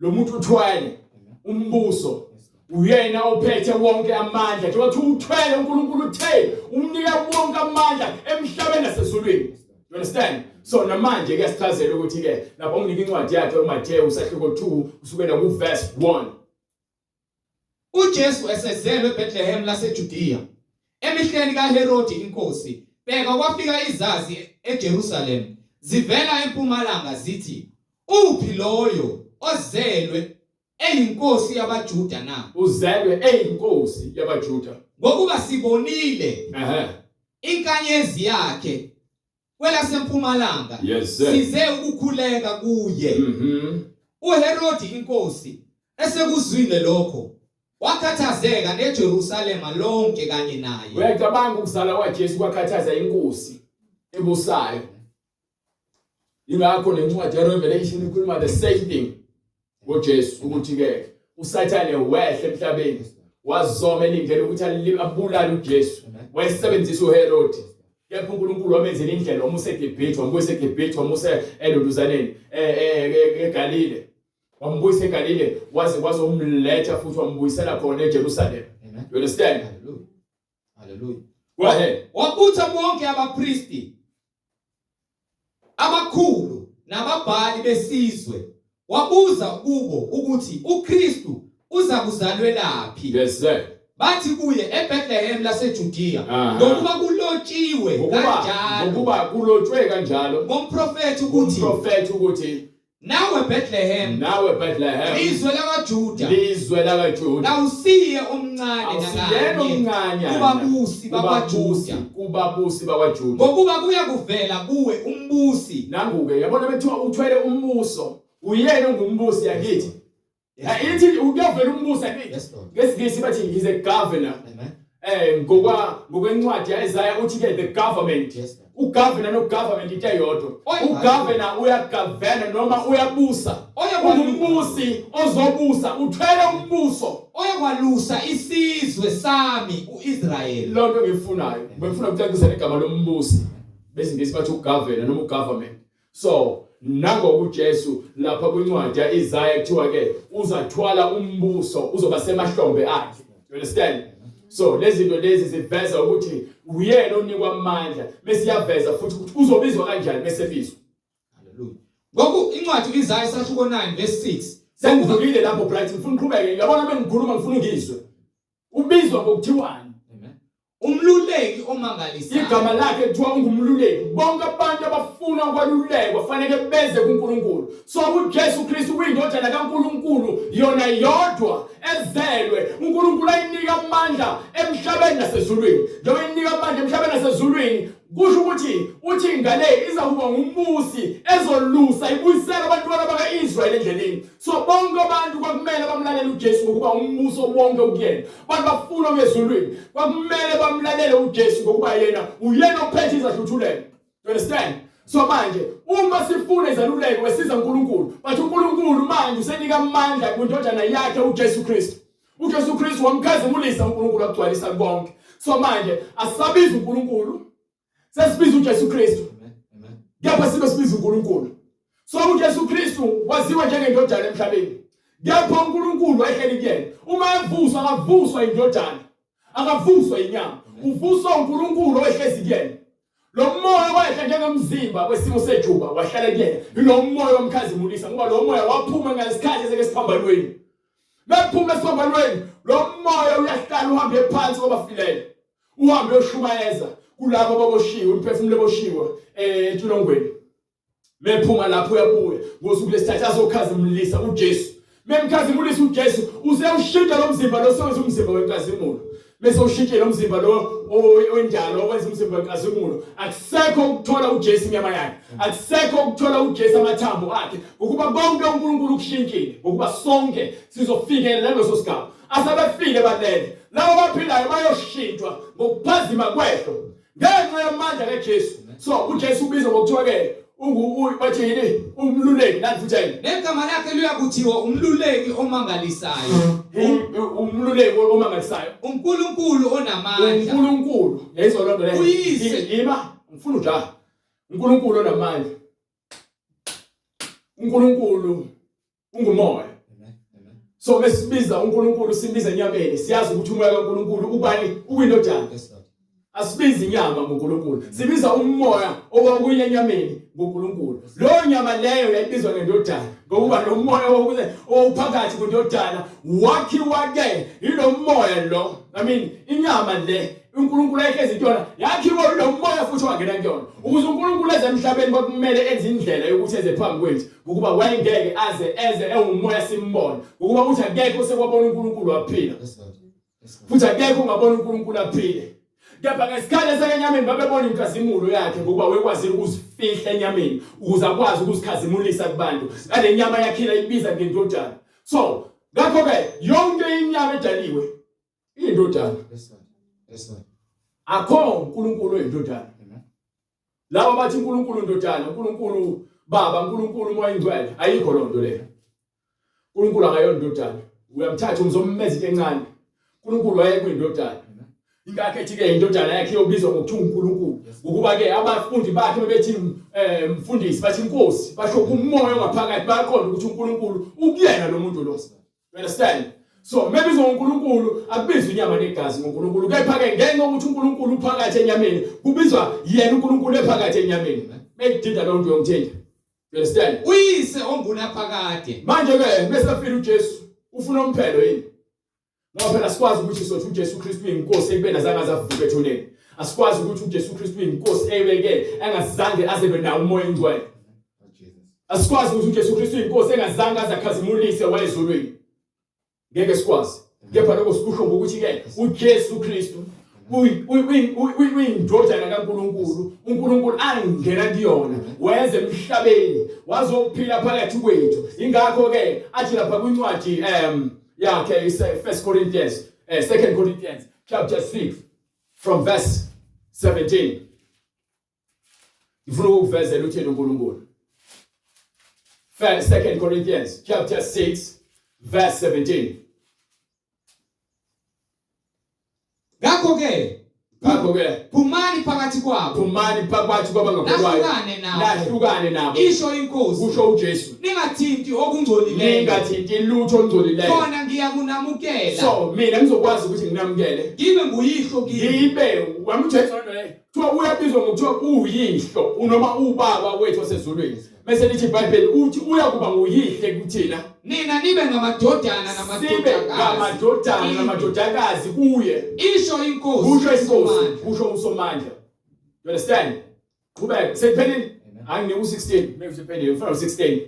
lo muntu uthwele umbuso uyena ophethe wonke amandla njengoba kuthiwa uthwele uNkulunkulu uthe umnika wonke amandla emhlabeni nasezulwini you understand so namanje kuyasichazela ukuthi ke lapho unginika incwadi yakhe uMathewu isahluko 2 kusukela ku verse 1 UJesu esezelwe eBethlehem laseJudiya emihleni kaHerodi inkosi bheka kwafika izazi eJerusalem zivela empumalanga zithi uphi loyo ozelwe eyinkosi yabaJuda na? Uzelwe eyinkosi yabaJuda. Ngokuba sibonile ehe inkanyezi yakhe kwelasempumalanga yes, sir. size ukukhuleka kuye. UHerodi inkosi esekuzwile lokho wakhathazeka neJerusalema lonke kanye naye. Uyacabanga ukuzalwa kwaJesu kwakhathaza inkosi ebusayo. Ingakho nencwadi yeRevelation ikhuluma the same thing ngoJesu ukuthi ke uSathane wehle emhlabeni wazoma elindele ukuthi abulale uJesu wayesebenzisa uHerod kepha uNkulunkulu wamenzela indlela wamuse eGibhithe wambuyisa eGibhithe wamuse elunduzaneni eGalile wambuyisa eGalile waze wazomletha futhi wambuyisela khona eJerusalem you understand hallelujah hallelujah go ahead wabutha bonke abapristi abakhulu nababhali besizwe wabuza kubo ukuthi uKristu uza kuzalwelaphi yes sir bathi kuye eBethlehem laseJudiya ngokuba kulotshiwe kanjalo ngokuba kulotshwe kanjalo ngomprofethi ukuthi ngomprofethi ukuthi Nawe Bethlehem, nawe Bethlehem, lizwe lakwaJuda, lizwe lakwaJuda, awusiye omncane awusiyena nakanye omncane kubabusi bakwaJuda, kubabusi bakwaJuda. Ngokuba kuya kuvela kuwe umbusi. Nangu-ke yabona bethiwa uthwele umbuso, uyena ongumbusi yakithi. Ithi kuyovela umbusi yakithi. Yes, Lord. NgesiNgisi bathi he's a governor. Amen. Eh ngokwa ngokwencwadi yaIsaiah uthi ke the government. Yes, Lord. Ugovernor nogovernment into eyodwa. Ugovernor uyagavena noma uyabusa. Ungumbusi ozobusa, uthwele umbuso. Oyokwalusa isizwe sami uIsrayeli. Lonto engiyifunayo, bengifuna ukucacisela igama lombusi. Besingisi bathi ugovernor noma ugovernment. So nangoku uJesu lapha kwincwadi yaIsaya kuthiwa ke uzathwala umbuso uzoba semahlombe akhe. You understand? So lezi zinto lezi ziveza ukuthi uyena onikwa amandla bese iyaveza futhi ukuthi uzobizwa kanjani bese bizwa. Hallelujah. Ngoku incwadi uIsaya isahluko 9 verse 6. Sengidlulile lapho Bright ngifuna uqhubeke. Uyabona bengikhuluma ngifuna ungizwe. Ubizwa ngokuthiwani? Amen. Umluleki omangalisayo. Igama lakhe kuthiwa ungumluleki. Bonke abantu abafuna ukwalulekwa fanele beze kuNkulunkulu. So uJesu Kristu uyindodana kaNkulunkulu yona yodwa ezelwe. uNkulunkulu ayinika amandla emhlabeni nasezulwini. Njengoba eyinika amandla emhlabeni nasezulwini, kusho ukuthi uthi ingane iza kuba ngumbusi ezolusa ibuyisela abantwana baka-Israyeli endleleni. So bonke abantu kwakumele bamlalele uJesu ngokuba umbuso wonke ukuyena. Abantu bafuna ezulwini. Kwakumele bamlalele uJesu ngokuba yena uyena ophethe izahluthulelo. You understand? So manje uma sifuna izaluleko wesiza uNkulunkulu, but uNkulunkulu manje usenika amandla kwindodana yakhe uJesu Kristu. UJesu Kristu wamkhazimulisa uNkulunkulu agcwalisa konke. So manje asabiza uNkulunkulu sesibiza uJesu Kristu. Kepha sibe sibiza uNkulunkulu. So uJesu Kristu waziwa njengendodana emhlabeni. Kepha uNkulunkulu wayehleli kuyena. Uma evuswa akavuswa indodana. Akavuswa inyama. Uvuswa uNkulunkulu owehlezi kuyena. Lo moya wehla njengomzimba wesimo sejuba wahlala kuyena. Yilo moya wamkhazimulisa ngoba lo moya waphuma ngesikhathi esekesiphambanweni. Mephuma esiphambanweni lo moya uyahlala uhambe phansi kwabafileyo. Uhambe uyoshumayeza kulabo ababoshiwe, imiphefumulo eboshiwe eh, etulongweni. Mephuma lapho uyabuya ngosuku lesithathu azokhazimulisa uJesu. Memkhazimulisa uJesu usewushintsha lo mzimba lo sewenza umzimba wenkazimulo. Bese ushintshe lo mzimba lo onjalo owenza umzimba wenkazimulo. Akusekho ukuthola uJesu inyama yakhe. Akusekho ukuthola uJesu amathambo akhe. Ngokuba konke uNkulunkulu ukushintshile. Ngokuba sonke sizofinyelela kuleso sigaba. Asebefile balele. Labo abaphilayo bayoshintshwa ngokuphazima kwehlo. Ngenxa yamandla kaJesu. So uJesu ubizwa ngokuthiwa ke ungu bathi yini umluleki nathi futhi yini. Negama lakhe luyakuthiwa umluleki omangalisayo. Umluleki omangalisayo. UNkulunkulu onamandla. UNkulunkulu. Yayizwa loo nto leyo. Uyise. Ima ngifuna ujaha. uNkulunkulu onamandla. uNkulunkulu ungumoya so mesibiza uNkulunkulu simbiza enyameni siyazi ukuthi umoya kaNkulunkulu ubani ukwindodana asibizi inyama ngoNkulunkulu sibiza umoya owakuye enyameni ngoNkulunkulu leyo nyama leyo yayibizwa ngendodana ngokuba lo moya owuphakathi kwendodana wakhiwa ke yilo moya lo i mean inyama le uNkulunkulu ayehlezi kuyona yakhiwa yilo moya futhi wangena kuyona ukuze uNkulunkulu eze emhlabeni kwakumele enze indlela yokuthi eze phambi kwethu ngokuba wayengeke aze eze ewumoya simbone ngokuba uthi akekho osekwabona uNkulunkulu waphila futhi akekho ungabona uNkulunkulu aphile kepha ngesikhathi esekenyameni babebona inkazimulo yakhe ngokuba wekwazile ukuzifihla enyameni ukuze akwazi ukuzikhazimulisa kubantu ngale nyama yakhila ibiza ngendodana so ngakho ke yonke inyama edaliwe iyindodana akho uNkulunkulu oyindodana Laba bathi uNkulunkulu ndodana, uNkulunkulu baba, uNkulunkulu umoya ingcwele. Ayikho loo nto leyo. uNkulunkulu akayona indodana. Uyamthatha umzommeza into encane. uNkulunkulu wayekuyindodana. Ingakho ethi ke indodana yakhe iyobizwa ngokuthiwa uNkulunkulu. Ngokuba ke abafundi bakhe bebethi eh, mfundisi bathi inkosi, basho kumoya ongaphakathi bayaqonda ukuthi uNkulunkulu ukuyena lo muntu lo. You understand? So mebizwa ngoNkulunkulu akubizwa inyama negazi ngoNkulunkulu kepha ke ngenxa yokuthi uNkulunkulu uphakathi enyameni kubizwa yena uNkulunkulu ephakathi enyameni. Mekudida lo nto yomthinta. You understand? Uyise ongunaphakade. Manje ke bese afika uJesu ufuna umphelo yini? Ngoba phela sikwazi ukuthi sothi uJesu Kristu uyinkosi ekubeni azange azavuka ethuneni. Asikwazi ukuthi uJesu Kristu uyinkosi ebeke engazange azebe nawo umoya ongcwele. Asikwazi ukuthi uJesu Kristu uyinkosi engazange azakhazimulise wayezulwini. Ngeke sikwazi. Kepha lokho sikusho ngokuthi ke uJesu Kristu uyindodana kaNkulunkulu uNkulunkulu angena kuyona weza emhlabeni wazophila phakathi kwethu ingakho ke athi lapha kwincwadi yakhe ise 1 Corinthians 2 Corinthians chapter 6 from verse 17. Ngifuna ukukuvezela uthini uNkulunkulu. First, Second Corinthians chapter 6 verse 17. Ngakho ke Ngakho ke phumani phakathi kwabo phumani phakathi kwabangakholwayo nahlukane nabo nahlukane nabo isho inkosi kusho uJesu ningathinti okungcolileyo ningathinti lutho olungcolileyo khona ngiyakunamukela so mina ngizokwazi ukuthi nginamukele ngibe nguyihlo kini ngibe wami uJesu lento leyo kuthiwa uyabizwa ngokuthiwa uyihlo noma ubaba wethu osezulwini bese lithi iBhayibheli uthi uyakuba nguyihle kuthina nina nibe ngamadodana sibe namadodakazi ngamadodana Kimi. namadodakazi kuye isho inkosi kusho inkosi uSomandla. kusho uSomandla you understand qhubeka sekuphelile anginike u16 maybe usephelile ufuna u16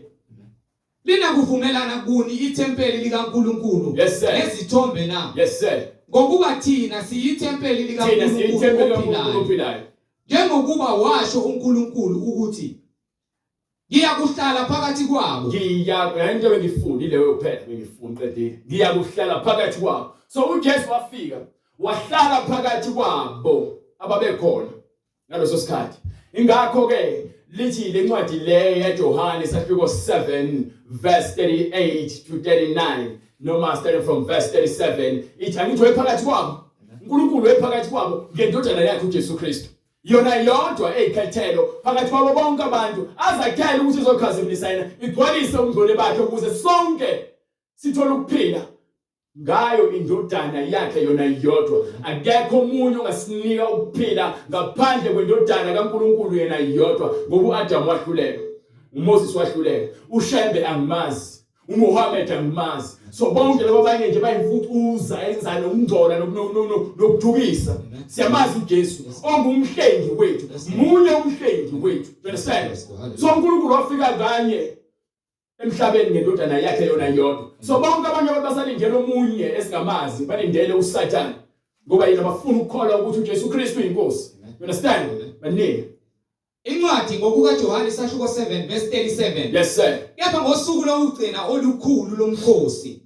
Linakuvumelana kuni ithempeli likaNkulunkulu Yes, sir. nezithombe na? Yes sir. Ngokuba thina siyithempeli Thina likaNkulunkulu siyithempeli kaNkulunkulu ophilayo. ophilayo. Njengokuba washo uNkulunkulu ukuthi ngiyakuhlala phakathi kwabo. Ngiya into bengifuni leyo kuphela bengifuni qedile. Ngiyakuhlala phakathi kwabo. So uJesu wafika wahlala phakathi kwabo ababekhona ngaleso sikhathi. Ingakho ke lithi lencwadi le yaJohane isahluko 7 verse 38 to 39 noma starting from verse 37 ithi angithi wayephakathi kwabo uNkulunkulu wayephakathi kwabo ngendodana yakhe uJesu Kristu yona yodwa eyikhethelo phakathi kwabo bonke abantu azakhele ukuthi izokhazimulisa yena igcwalise ubungcwele bakhe ukuze sonke sithole ukuphila ngayo indodana yakhe yona yodwa akekho omunye ongasinika ukuphila ngaphandle kwendodana kaNkuluNkulu yena yodwa ngoba uAdam wahluleka uMoses wahluleka uShembe angimazi uMuhammad angimazi so bonke laba abanye nje bayimfucuza enza nokungcola nokudukisa siyamazi uJesu ongumhlengi wethu munye umhlengi wethu you understand so uNkulunkulu wafika kanye emhlabeni ngendodana yakhe yona yodwa so bonke abanye abantu basalindele omunye esingamazi balindele uSathane ngoba yena bafuna ukukholwa ukuthi uJesu Kristu uyinkosi you understand baningi Incwadi ngokukaJohane isahluko 7 verse 37. Yes sir. Kepha ngosuku lokugcina olukhulu lomkhosi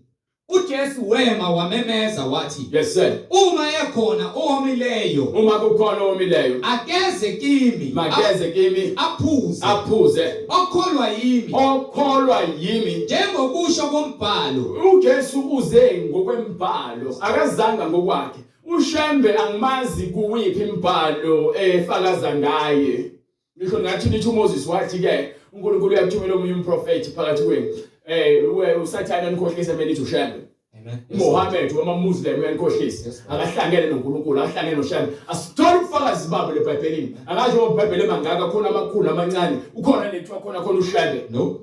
uJesu wema wamemeza wathi Yes sir. Uma ekhona owomileyo Uma kukhona owomileyo akeze kimi makeze kimi aphuze aphuze okholwa yimi okholwa yimi njengokusho kombhalo uJesu uze ngokwembhalo akazanga ngokwakhe uShembe angimazi kuwiphi imbhalo efakaza ngaye ngisho ngathi lithi uMoses wathi ke uNkulunkulu uyakuthumela omunye umprofeti phakathi kwenu eh uSathane anikhohlisa mele ithi uShembe Amen. uMohammed wamaMuslim uyanikhohlisa akahlangene noNkulunkulu akahlangene noShembe asithole ubufakazi babo leBhayibhelini akasho ngoba iBhayibheli emangaka khona amakhulu amancane ukhona lethiwa khona khona uShembe No.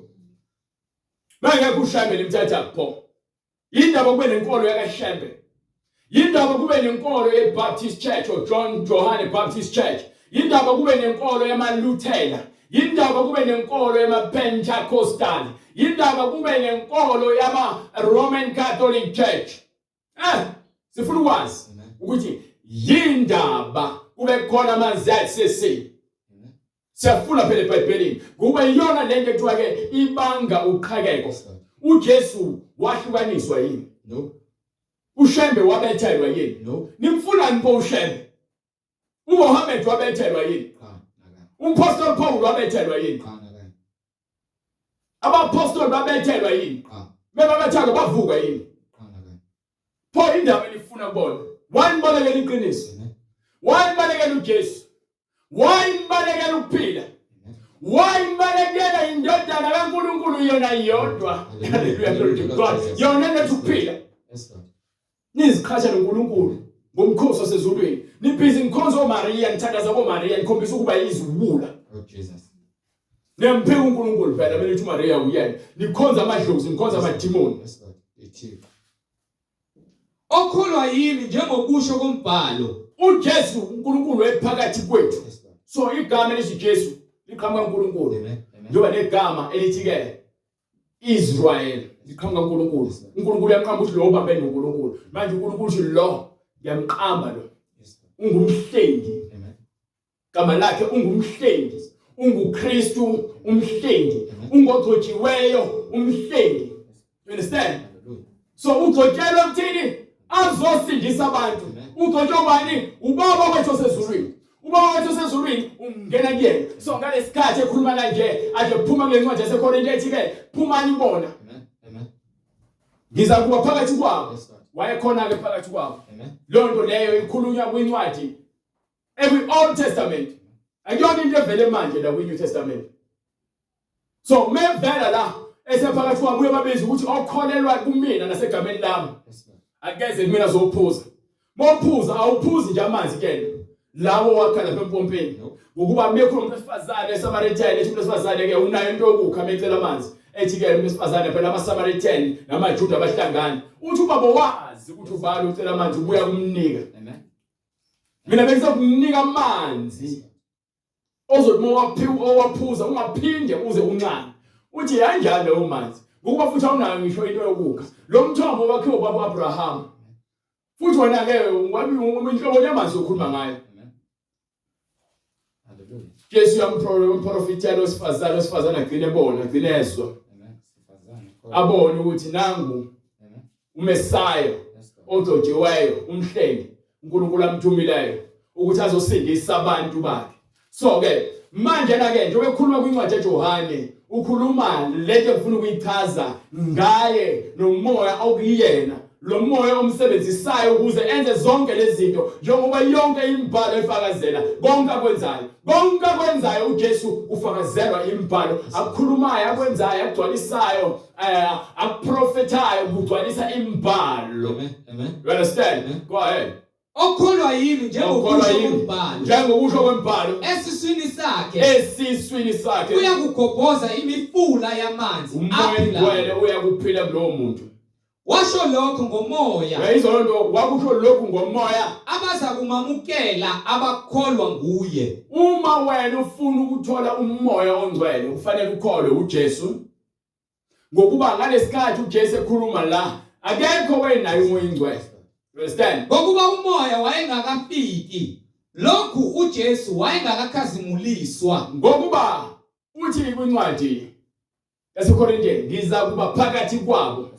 Mangeke uShembe limthatha pho Yindaba kube nenkolo yakaShembe. Yindaba kube nenkolo yeBaptist Church or John Johane Baptist Church. Yindaba kube nenkolo yamaLuthela. Yindaba kube nenkolo yamaPentecostal. Yindaba kube nenkolo yama Roman Catholic Church. Eh, sifuna ukwazi ukuthi yindaba kube khona ama ZCC. Siyafuna phela eBhayibhelini kuba iyona lento ekuthiwa ke ibanga uqhakeko. UJesu wahlukaniswa yini? No. uShembe wabethelwa yini? No. Nimfunani pho uShembe? uMohammed wabethelwa yini? Cha, nakanye. UMpostoli Paul wabethelwa yini? Cha, nakanye. Abapostoli babethelwa yini? Cha, Bebabethelwa bavuka yini? cha, nakanye. Pho indaba elifuna kubona. Why nibalekela iqiniso? Amen. Why nibalekela uJesu? Why nibalekela ukuphila? Amen. Why nibalekela indodana kaNkulunkulu yona yodwa? Hallelujah, glory to God. Yona eletha ukuphila. Yes, Lord. Niziqhasha noNkulunkulu ngomkhosi wasezulwini. Nibhizi nikhonza oMaria, nithandaza koMaria, nikhombisa ukuba yiziwula. Oh Jesus. Niyamphika uNkulunkulu phela mina uthi uMaria uyena. Nikhonza amadlozi, nikhonza amadimoni. Yes, Lord. Ithixo. Okholwa yimi njengokusho kombhalo. uJesu uNkulunkulu ephakathi kwethu. Yes, Lord. So igama elithi Jesu liqhamuka kuNkulunkulu. Amen. Amen. Njengoba negama elithi ke Israel liqhamuka kuNkulunkulu. uNkulunkulu uyamqamba ukuthi lo ubambe noNkulunkulu. Manje uNkulunkulu uthi lo ngiyamqamba lo Yes, Lord. ungumhlengi. Amen. Gama lakhe ungumhlengi. UnguKristu umhlengi. Ungogcotshiweyo umhlengi. You understand? Hallelujah. So ugcotshelwe ukuthini? Azosindisa abantu. Amen. Ugcotshwe ubani? Ubaba wethu osezulwini. Ubaba wethu osezulwini ungena kuyena. So ngalesikhathi ekhuluma kanje ade phuma kule ncwadi yaseKorinte ethi ke phumani kubona. Amen. Amen. Ngiza kuba phakathi kwabo. Yes, Lord. Wayekhona ke phakathi kwabo. Amen. Leyo nto leyo ikhulunywa kwincwadi ekwi Old Testament. Akuyona into evele manje la kwi New Testament. So mevela la esephakathi kwabo uyababiza ukuthi okholelwa kumina nasegameni lami. Yes, Lord. Akeze kumina zophuza. Mawuphuza awuphuzi nje amanzi kena. Lawo wakha lapha empompeni. Nope. Ngokuba mekho umuntu wesifazane eSamaritan ethi umuntu wesifazane ke unayo into yokukha mecela amanzi. Ethi ke umuntu wesifazane phela amaSamaritan namaJuda abahlangani. Uthi ubaba wazi ukuthi ubani ucela amanzi ubuya kumnika. Amen. Mina bengizokunika amanzi ozothi uma waphiwa owaphuza ungaphinde uze uncane. Uthi kanjani lawo manzi? Ngokuba futhi awunayo ngisho into yokukha. Lo mthombo wakhiwa ubaba uAbraham. Futhi wena ke wabi inhlobo yamanzi okhuluma ngayo. Amen. Hallelujah. Jesu uyamprofithela wesifazane, wesifazane agcine ebona, agcine ezwa. Amen. Sifazane. Abone ukuthi nangu Amen. uMesaya Yes, Lord. ogcotshiweyo, umhlengi, uNkulunkulu amthumileyo ukuthi azosindisa abantu bakhe. So ke manje na ke njengoba ekhuluma kwincwadi yaJohane, ukhuluma lento engifuna ukuyichaza ngaye nomoya okuyena. Lo moya omsebenzisayo ukuze enze zonke lezi zinto njengoba yonke imibhalo efakazela konke akwenzayo. Konke akwenzayo uJesu ufakazelwa imibhalo akukhulumayo, akwenzayo, akugcwalisayo, akuprofethayo kugcwalisa imibhalo. Amen. Amen. You understand? Amen. Go ahead. Okholwa yimi Okholwa njengokusho yimi kombhalo njengokusho kwembhalo esiswini sakhe esiswini sakhe uyakugobhoza imifula yamanzi umoya aphilayo. ongcwele uyakuphila kulowo muntu. Washo lokho ngomoya Uyayizwa loo nto? Wakusho lokhu ngomoya. abaza kumamukela abakholwa nguye. Uma wena ufuna ukuthola umoya ongcwele kufanele ukholwe uJesu. Ngokuba ngalesikhathi uJesu ekhuluma la akekho wayenaye umoya ongcwele. You understand? Ngokuba umoya wayengakafiki lokhu uJesu wayengakakhazimuliswa. Ngokuba uthi kwincwadi yaseKorinte ngiza kuba phakathi kwabo.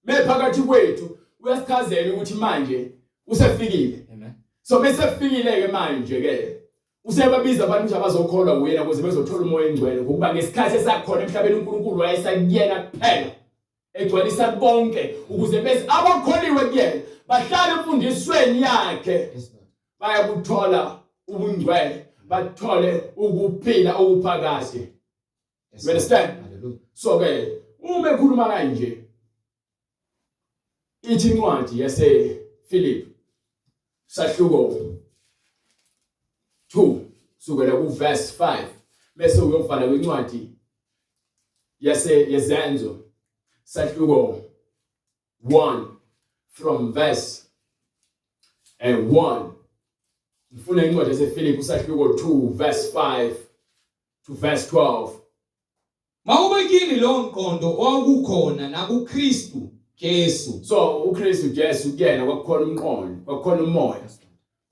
Mephakathi kwethu uyasichazela ukuthi manje usefikile. Amen. So besefikile ke manje ke usebabiza abantu ukuthi abazokholwa kuyena ukuze bezothola umoya engcwele ngokuba ngesikhathi esakhona emhlabeni uNkulunkulu wayesakuyena kuphela egcwalisa konke ukuze bese abakholiwe kuyena bahlale emfundisweni yakhe Yes, Lord. bayakuthola ubungcwele bathole ukuphila okuphakade. Yes, You understand? Lord. Hallelujah. So ke uma ekhuluma kanje ithi incwadi yase Philip sahluko 2 sukela ku verse 5 bese uyovala kwincwadi yase yezenzo sahluko 1 from verse 1. Ngifuna incwadi yaseFilipi sahluko 2 verse 5 to verse 12. Mawube kini lowo mqondo owawukhona nakuKristu Jesu. So uKristu Jesu kuyena kwakukhona umqondo, kwakukhona umoya.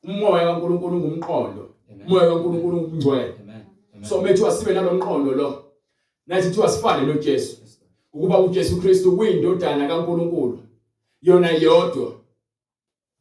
Umoya kaNkulunkulu ungumqondo. Umoya kaNkulunkulu ungcwele. Amen. Amen. So methiwa sibe nalomqondo lo. Nathi thiwa sifane noJesu. Ukuba uJesu Kristu uyindodana kaNkulunkulu. Yona yodwa.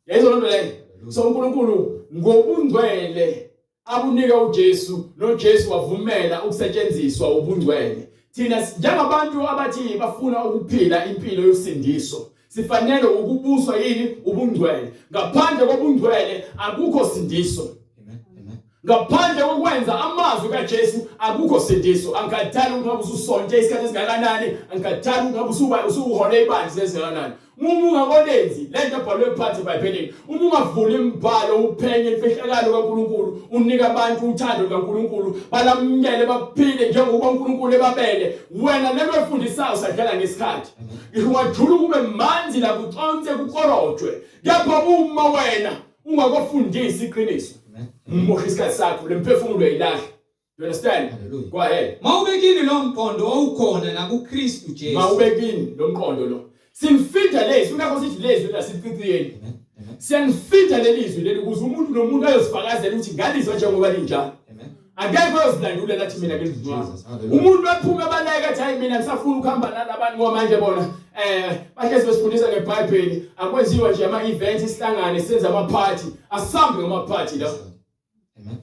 Yayizwa lento leyo. So uNkulunkulu ngobungcwele abunika uJesu noJesu wavumela ukusetshenziswa ubungcwele. Thina njengabantu abathi bafuna ukuphila impilo yosindiso sifanele ukubuswa yini ubungcwele. Ngaphandle kobungcwele akukho sindiso. Amen. Amen. Ngaphandle kokwenza amazwi kaJesu akukho sindiso. Angikhathali ukuthi ngabe ususonte isikhathi esingakanani, angikhathali ukuthi ngabe usuba usuhole ibandla esingakanani. Uma ungakolenzi lento ebhalwe phansi eBhayibhelini, uma ungavuli imibhalo uphenye imfihlakalo kaNkuluNkulu, unika abantu uthando lukaNkuluNkulu, balamukele baphile njengoba uNkulunkulu ebabele. Wena lento efundisayo usadlala ngesikhathi. Ngisho ungajula kube manzi la kuconse kukorojwe. Kepha uma wena ungakofundisi iqiniso, umosha isikhathi sakho, lemphefumulo uyayilahla. You understand? Hallelujah. Go ahead. Mawube kini lo mqondo owukhona nakuKristu Jesu. Mawube kini lo mqondo lo. Simfida lezwi, ngakho sithi lezwi lasiciciyeni. Amen. Amen. Siyangifida lelizwi leli ukuze umuntu nomuntu ayozifakazela ukuthi ngalizwa njengoba linjalo. Amen. Akekho oyozilandulela athi mina ngilizwa. Jesus. Hallelujah. Umuntu ephuma ebaleka athi hayi mina ngisafuna ukuhamba nalabantu ngoba manje bona bahlezi besifundisa ngeBhayibheli akwenziwa nje ama events sihlangane senze ama party asambe ngama party la. Amen.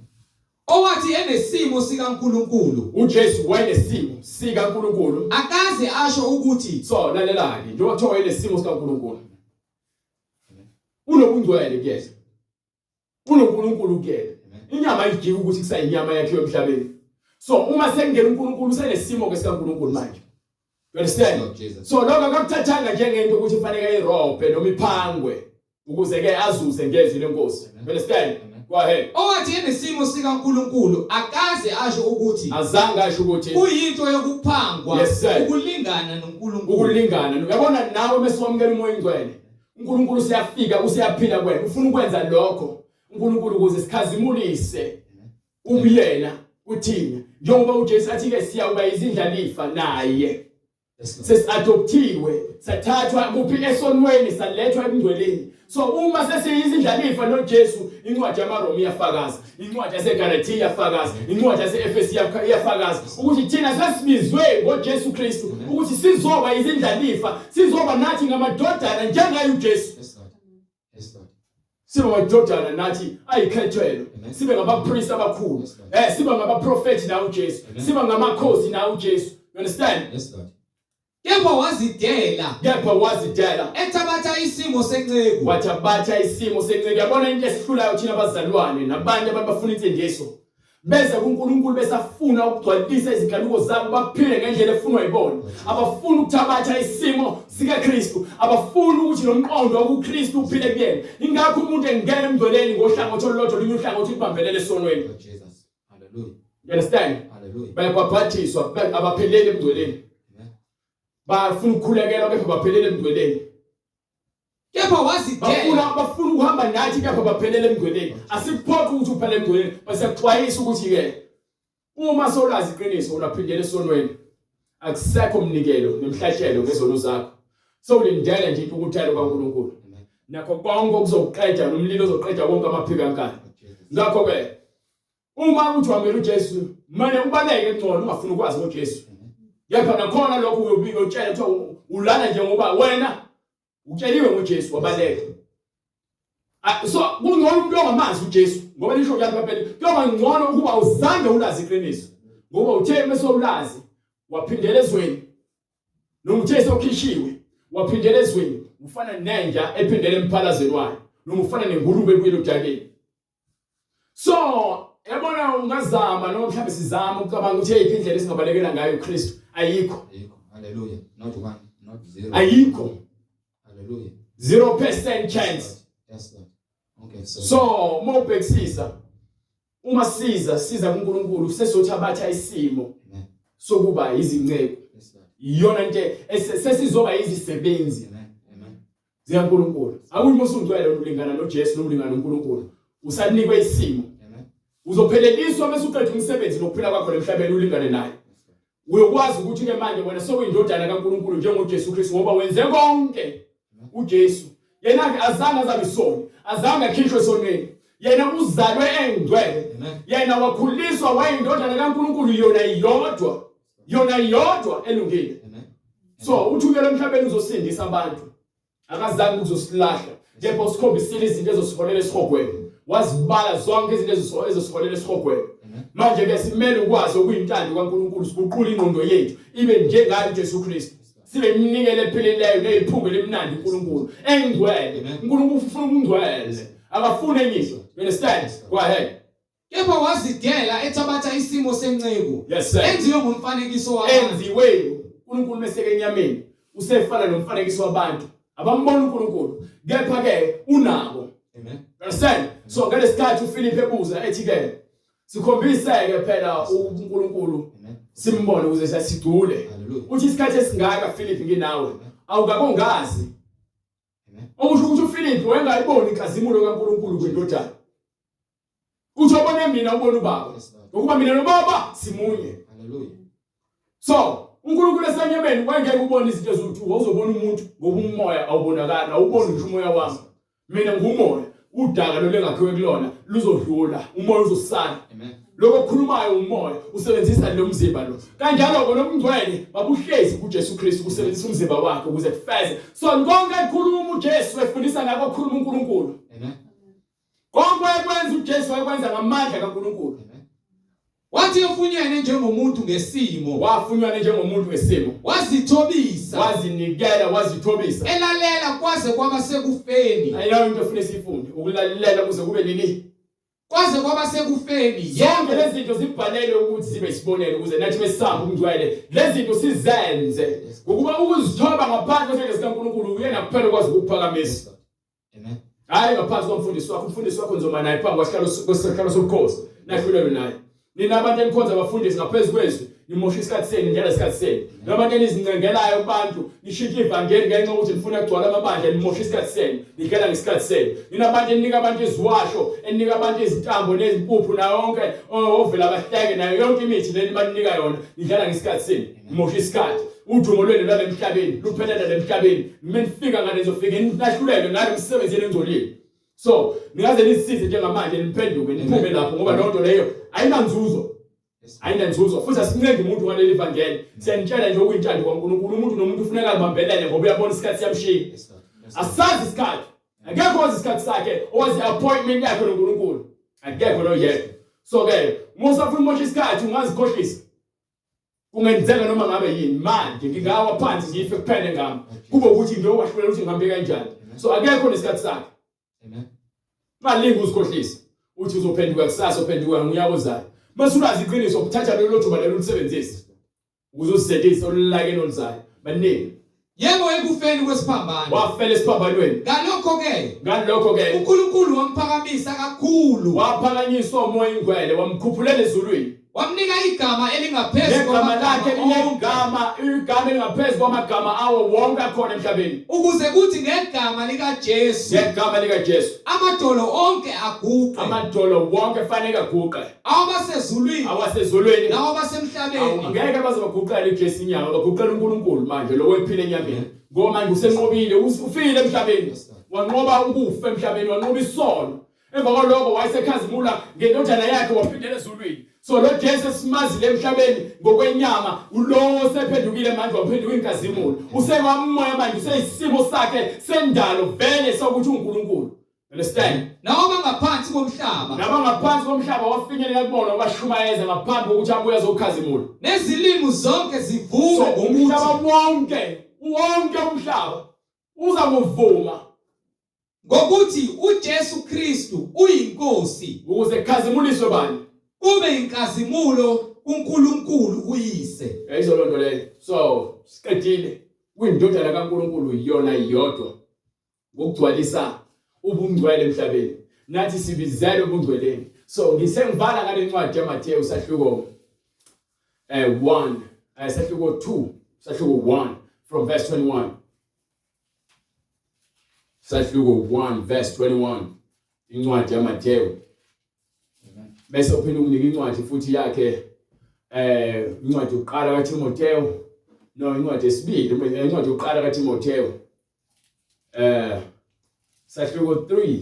Owathi enesimo sikaNkulunkulu. UJesu wayenesimo sikaNkulunkulu. Akaze asho ukuthi. So lalela-ke njengoba kuthiwa wayenesimo sikaNkulunkulu. Unobungcwele kuyena. UnoNkulunkulu kuyena. Inyama ayijiki ukuthi kusayinyama yakhe emhlabeni. So uma sekungena uNkulunkulu usenesimo ke sikaNkulunkulu manje. You understand? So lokho akakuthathanga njengento ukuthi kufanele ayirobhe noma iphangwe ukuze ke azuze ngezwi lenkosi. You understand? Go ahead. Owathi enesimo sikaNkulunkulu akaze asho ukuthi azange asho ukuthi kuyinto yokuphangwa yes, ukulingana noNkulunkulu. Ukulingana. Uyabona nawe mesiwamukela uMoya oNgcwele. uNkulunkulu useyafika useyaphila kuwena ufuna ukwenza lokho uNkulunkulu ukuze sikhazimulise ubuyena kuthina njengoba uJesu athi ke siyawuba izindlalifa naye sesiadoptiwe sathathwa kuphi esonweni salethwa ebungcweleni so uma sesiyizindlalifa noJesu incwadi yamaRoma iyafakaza incwadi yaseGalatia iyafakaza incwadi yaseEfesu iyafakaza ukuthi thina sesibizwe ngoJesu Kristu ukuthi sizoba izindlalifa sizoba nathi ngamadodana njengaye uJesu Yes Lord. Sibe amadodana nathi ayikhethelo. Sibe ngabapriest abakhulu. Eh siba ngabaprofeti na uJesu. Siba ngamakhosi na uJesu. You understand? Yes Lord. Kepha wazidela. Kepha wazidela. Ethabatha isimo senceku. Wathabatha isimo senceku. Yabona into esihlulayo thina abazalwane nabantu abafuna insindiso. Beze kuNkulunkulu besafuna ukugcwalisa izinkanuko zabo baphile ngendlela efunwa yibona. Abafuni ukuthabatha isimo sikaKristu, abafuni ukuthi lo mqondo wokuKristu uphile kuyena. Ingakho umuntu engena emngcweleni ngohlangothi olulodwa olunye uhlangothi lubambelele esonweni. Oh, Jesus. Hallelujah. You understand? Hallelujah. Bayabhabhathiswa abapheleli emngcweleni. Bafuna ukukhulekelwa kepha baphelele emngcweleni. Kepha wazidela. Bafuna ukuhamba nathi kepha baphelele emngcweleni. Asikuphoqi ukuthi uphele emngcweleni, basiyakuxwayisa ukuthi ke uma solazi iqiniso ulaphindela esonweni. Akusekho mnikelo nemhlatshelo ngezono zakho. Sewulindele nje intukuthelo kaNkulunkulu. Nakho konke okuzokuqeda nomlilo ozoqeda wonke amaphiko ankani. Ngakho ke uma uthi wamukela uJesu mane ubaleke ngcono ungafuni ukwazi ngoJesu kepha nakhona lokho uyobika utshele kuthiwa ulana nje ngoba wena utsheliwe ngoJesu wabaleka so kungcono umuntu ongamazi uJesu ngoba lisho njalo iBhayibheli kuyoba ngcono ukuba uzange ulazi iqiniso ngoba uthe mase ulazi waphindela ezweni noma uthe sokhishiwe waphindela ezweni ufana nenja ephindela emphalazweni wayo noma ufana nengulube ebuyela odakeni So, yabona ungazama noma mhlawumbe sizama ukucabanga ukuthi eyiphi indlela esingabalekela ngayo uKristu. Ayikho. Ayikho. Hallelujah. Not one, not zero. Ayikho. Hallelujah. 0% chance. Yes Lord. Okay, so So, uma ubhekisisa uma siza siza kuNkulunkulu sesothabatha isimo Amen. sokuba izinceku. Yes Lord. Iyona nto sesizoba izisebenzi. Amen. Amen. zikaNkulunkulu. Awuyi uma usungcwele ulingana noJesu noma ulingana noNkulunkulu. Usanikwe isimo. Uzopheleliswa bese uqeda umsebenzi nokuphila kwakho emhlabeni ulingane naye. Uyokwazi ukuthi ke manje wena sewuyindodana kaNkulunkulu njengoJesu Kristu ngoba wenze konke uJesu. Yena ke azange azabe isoni, azange akhishwe esonweni. Yena uzalwe engcwele. Yena wakhuliswa wayindodana kaNkulunkulu yona iyodwa. Yona iyodwa elungile. So uthukela emhlabeni uzosindisa abantu. Akazange ukuzosilahla. Kepha usikhombisile izinto ezosiholela esihogweni. Wazibala zonke izinto ezosiholela esihogweni. Manje ke simele ukwazi okuyintando kaNkulunkulu siguqule ingqondo yethu ibe njengayo uJesu Kristu. Sibe iminikelo ephilileyo neyiphunga elimnandi uNkulunkulu. Engcwele. uNkulunkulu ufuna ubungcwele. Akafuni enye into. You understand? Go ahead. Kepha wazidela ethabatha isimo senceku. Yes, sir. Enziwe ngomfanekiso wabantu. Enziwe uNkulunkulu meseke enyameni usefana nomfanekiso wabantu. Abambona uNkulunkulu. Kepha ke unabo. Amen. Understand? So ngalesikhathi uPhilip ebuza ethi ke sikhombise ke phela uNkulunkulu Amen. simbone ukuze sigcule. Hallelujah. Uthi isikhathi esingaka Philip nginawe awukakongazi. Amen. Okusho ukuthi uPhilip wayengayiboni inkazimulo kaNkulunkulu kwindodana. Uthi obone mina ubona ubaba. Ngokuba mina nobaba simunye. Hallelujah. So, uNkulunkulu esenyameni wayengeke ubone izinto eziwu-2, wawuzobona umuntu ngoba umoya awubonakali, awuboni ngisho umoya wami. Mina ngumoya, udaka lolu engakhiwe kulona luzodlula, umoya uzosala. Amen. Lokho okukhulumayo umoya, usebenzisa lo mzimba lo. Kanjalo-ke nomngcwele babuhlezi kuJesu Kristu kusebenzisa umzimba wakhe ukuze kufeze. So konke ekhuluma uJesu efundisa ngakho okukhuluma uNkulunkulu. Amen. Konke wayekwenza uJesu wayekwenza ngamandla kaNkulunkulu. Wathi efunyene njengomuntu ngesimo. Wafunywana njengomuntu ngesimo. Wazithobisa. Wazinikela, wazithobisa. Elalela kwaze kwaba sekufeni. Ayilayo into ofuna sifunde, ukulalela kuze kube nini? Kwaze kwaba sekufeni. Zonke lezi zinto zibhalelwe ukuthi zibe isibonelo ukuze nathi mesihamba ukungcwele lezi zinto sizenze. Ngokuba ukuzithoba ngaphansi kwesandla sikaNkulunkulu uyena kuphela okwazi ukuphakamisa. Amen. Hayi ngaphansi komfundisi wakho, umfundisi wakho nizoma naye phambi kwesihlalo kwesihlalo sobukhosi. Nahlulelwe naye. Nina abantu enikhonza abafundisi ngaphezu kwezwi, nimosha isikhathi senu, nidlala isikhathi senu. Nabantu enizincengelayo kubantu, nishintshe ivangeli ngenxa yokuthi nifuna kugcwala amabandla, nimosha isikhathi senu, nidlala ngesikhathi senu. Nina abantu eninika abantu iziwasho, eninika abantu izintambo nezimpuphu nayo yonke ovela abahleke nayo yonke imithi leni baninika yona, nidlala ngesikhathi senu, nimosha isikhathi. Udumo lwenu lwala emhlabeni luphelela lemhlabeni. Uma nifika ngale nizofika nilahlulelwe ngale msebenzi eningcolile. So ningaze nisize njengamanje niphenduke niphume lapho ngoba loo nto leyo ayinanzuzo. Ayinanzuzo futhi asincengi umuntu ngaleli vangeli. Siyanitshela nje okuyintando kaNkulunkulu umuntu nomuntu ufuneka azibambelele ngoba uyabona isikhathi siyamshiya. Asazi isikhathi. Akekho owazi isikhathi sakhe owazi appointment yakhe noNkulunkulu. Akekho noyedwa. So ke uma usafuna umosha isikhathi ungazikhohlisa. Kungenzeka noma ngabe yini manje ngingawa phansi ngife kuphele ngami. Kube ukuthi ngiyowahlulela ukuthi ngihambe kanjani. So akekho nesikhathi sakhe. Amen. Ungalingi uzikhohlisa uthi uzophenduka kusasa uphenduka ngonyaka ozayo. Mase ulazi iqiniso ukuthatha lelo thuba lelo ulisebenzise ukuze uzisebenzise olulakeni oluzayo. Baningi. Yebo ekufeni kwesiphambano. Wafela esiphambanweni. Ngalokho ke. Ngalokho ke. uNkulunkulu wamphakamisa kakhulu. Waphakanyiswa uMoya oyiNgcwele wamkhuphulela ezulwini. Wamnika igama elingaphezu Negama lakhe linegama igama elingaphezu kwamagama awo wonke akhona emhlabeni. Ukuze kuthi ngegama likaJesu. Ngegama likaJesu. Amadolo onke aguqe. Amadolo wonke fanele aguqe. Awasezulwini. Awasezulwini. Nawabasemhlabeni. Angeke baze baguqele uJesu inyama, baguqela uNkulunkulu manje lo wephila enyameni. Ngoba manje usenqobile, ufile emhlabeni. Wanqoba ukufa emhlabeni, wanqoba isono. Emva kwaloko wayesekhazimula ngendodana yakhe waphindela ezulwini. So lo Jesu esimazile emhlabeni ngokwenyama ulowo osephendukile manje waphenduka inkazimulo. Usekwamoya manje useyisimo sakhe sendalo vele sokuthi uNkulunkulu. Understand? Nawo bangaphansi komhlaba. Nabangaphansi komhlaba wafinyelela kubona wabashumayeza ngaphambi kokuthi abuye azokhazimula. Nezilimi zonke zivume So umhlaba wonke, wonke umhlaba uza kuvuma Ngokuthi uJesu Kristu uyiNkosi. Ukuze kukhazimuliswe bani? Kube inkazimulo kuNkulunkulu uYise. Yayizo lonto leyo. So siqedile. Kuyindodana kaNkulunkulu yona yodwa ngokugcwalisa ubungcwele emhlabeni. Nathi sibizelwe ubungcweleni. So ngisengivala ngale ncwadi yaMathewu sahluko 1 sahluko 2 sahluko 1 from verse 21. Sahluko 1 verse 21 incwadi yaMathewu. Bese uphinde unginike incwadi futhi yakhe incwadi yokuqala kaTimotheo no incwadi yesibili incwadi yokuqala kaTimotheo sahluko 3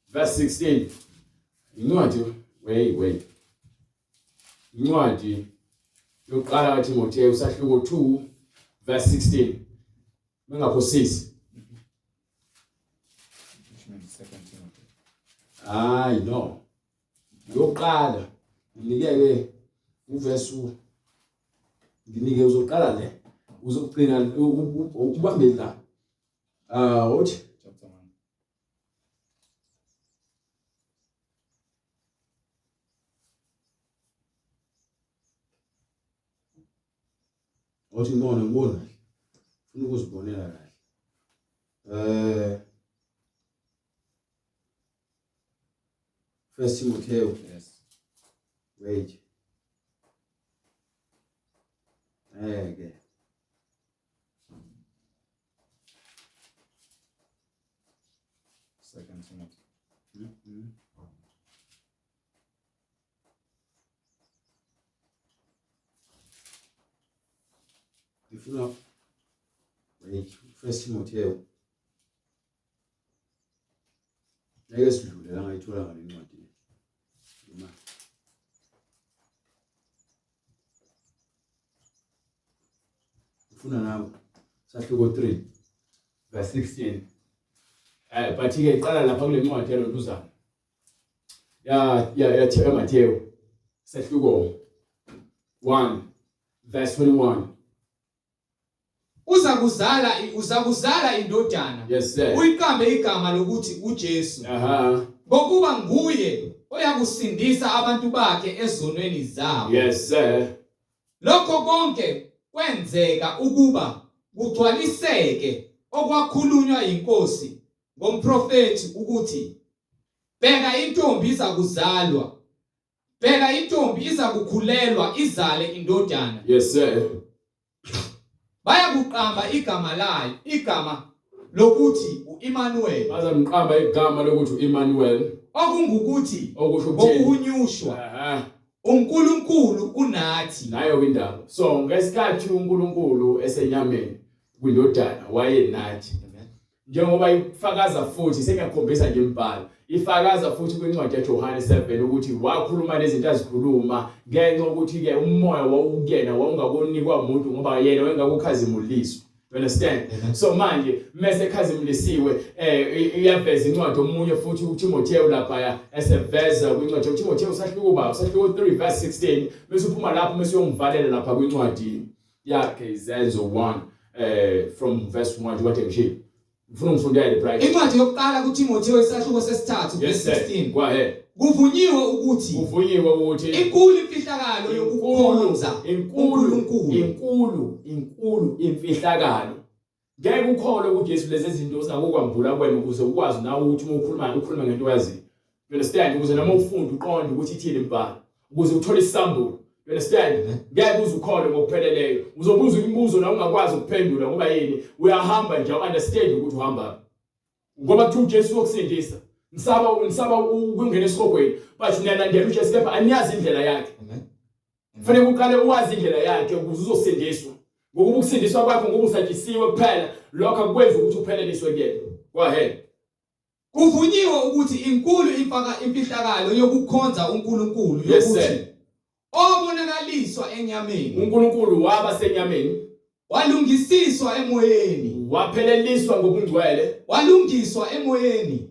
verse 16 incwadi wait wait incwadi yokuqala kaTimotheo sahluko 2 verse 16 Ningaphosisi. Hayi no. Yokuqala nginikeke uverse nginike uzoqala le uzogcina ubambe la. Ah uthi Chapter 1. Othi ngibona ngibona kahle. Funa ukuzibonela kahle. First Timotheo. Yes. Wait. Ngeke. Second Timothy. Ngifuna wait First Timotheo. Ngeke sidlule la ngayithola ngale ncwadi. Noma Ufuna nawe sahluko 3 verse 16. But ke iqala lapha kule ncwadi yalontuzana. Ya ya ya Matthew. Sehluko 1 verse 21. Uza kuzala uza kuzala indodana. Yes sir. Uyiqambe igama lokuthi uJesu. Aha. Ngokuba nguye oyakusindisa abantu bakhe ezonweni zabo. Yes sir. Lokho konke kwenzeka ukuba kugcwaliseke okwakhulunywa yinkosi ngomprofethi ukuthi bheka intombi iza kuzalwa bheka intombi iza kukhulelwa izale indodana. Yes sir. Bayakuqamba igama layo igama lokuthi uImmanuel. Bazamqamba igama lokuthi uImmanuel. Okungukuthi okusho ukuthi ngokuhunyushwa uNkulunkulu unathi. Nayo indaba. So ngesikhathi uNkulunkulu esenyameni kwindodana wayenathi. Njengoba ifakaza futhi sengiyakhombisa nje imibhalo ifakaza futhi kwincwadi yaJohane 7 ukuthi wakhuluma lezinto azikhuluma ngenxa ukuthi ke umoya wawukuyena wawungakonikwa umuntu ngoba yena wayengakukhazimuliswa. You understand? So manje mese khazimulisiwe eh iyaveza incwadi omunye futhi uTimotheo lapha eseveza kwincwadi uTimotheo usahluko ba usahluko 3 verse 16 bese uphuma lapho bese uyongivalela lapha kwincwadi yakhe izenzo 1 eh from verse 1 njengoba ngishilo ngifuna ungifundele bright Incwadi yokuqala kuTimotheo isahluko sesithathu yes verse sir 16 go ahead Kuvunyiwe ukuthi kuvunyiwe ukuthi inkulu imfihlakalo yokukhonza inkulu uNkulunkulu. inkulu inkulu imfihlakalo ngeke ukholwe kuJesu lezi zinto uzakukwambula kuwena ukuze ukwazi nawe ukuthi uma ukhuluma ukhuluma ngento oyaziyo. You understand? Ukuze noma ufunda uqonde ukuthi ithini imibhalo, ukuze uthole isambulo. You understand? Ngeke uze ukholwe ngokupheleleyo. Uzobuza imibuzo la ungakwazi ukuphendula ngoba yini? Uyahamba nje understand ukuthi uhamba. Ngoba kuthiwa uJesu uyokusindisa. Nisaba nisaba ukungena esihogweni but niyalandela uJesu kepha aniyazi indlela yakhe. Amen. Kufanele uqale uwazi indlela yakhe ukuze uzosindiswa. Ngokuba ukusindiswa kwakho ngoba usatshisiwe kuphela, lokho akukwenzi ukuthi upheleliswe kuyena. Go ahead. Kuvunyiwe ukuthi inkulu imfaka imfihlakalo yokukhonza uNkulunkulu Yes, sir. yokuthi obonakaliswa enyameni uNkulunkulu waba senyameni, walungisiswa emoyeni wapheleliswa ngobungcwele, walungiswa emoyeni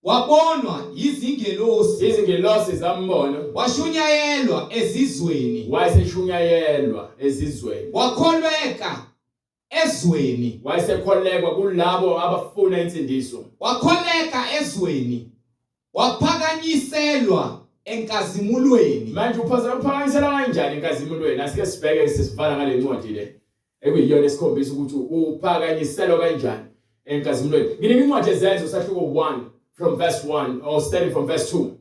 wabonwa yizingelosi izingelosi zambona, washunyayelwa ezizweni wayeseshunyayelwa ezizweni, wakholweka ezweni wayesekholekwa kulabo abafuna insindiso, wakholeka ezweni waphakanyiselwa enkazimulweni. Manje uphazama uphakanyisela kanjani enkazimulweni? Asike sibheke sesivala ngale ncwadi le ekuyiyona esikhombisa ukuthi uphakanyiselwa kanjani enkazimulweni. Nginika incwadi ezenzo sahluko 1 from verse 1 or starting from verse 2.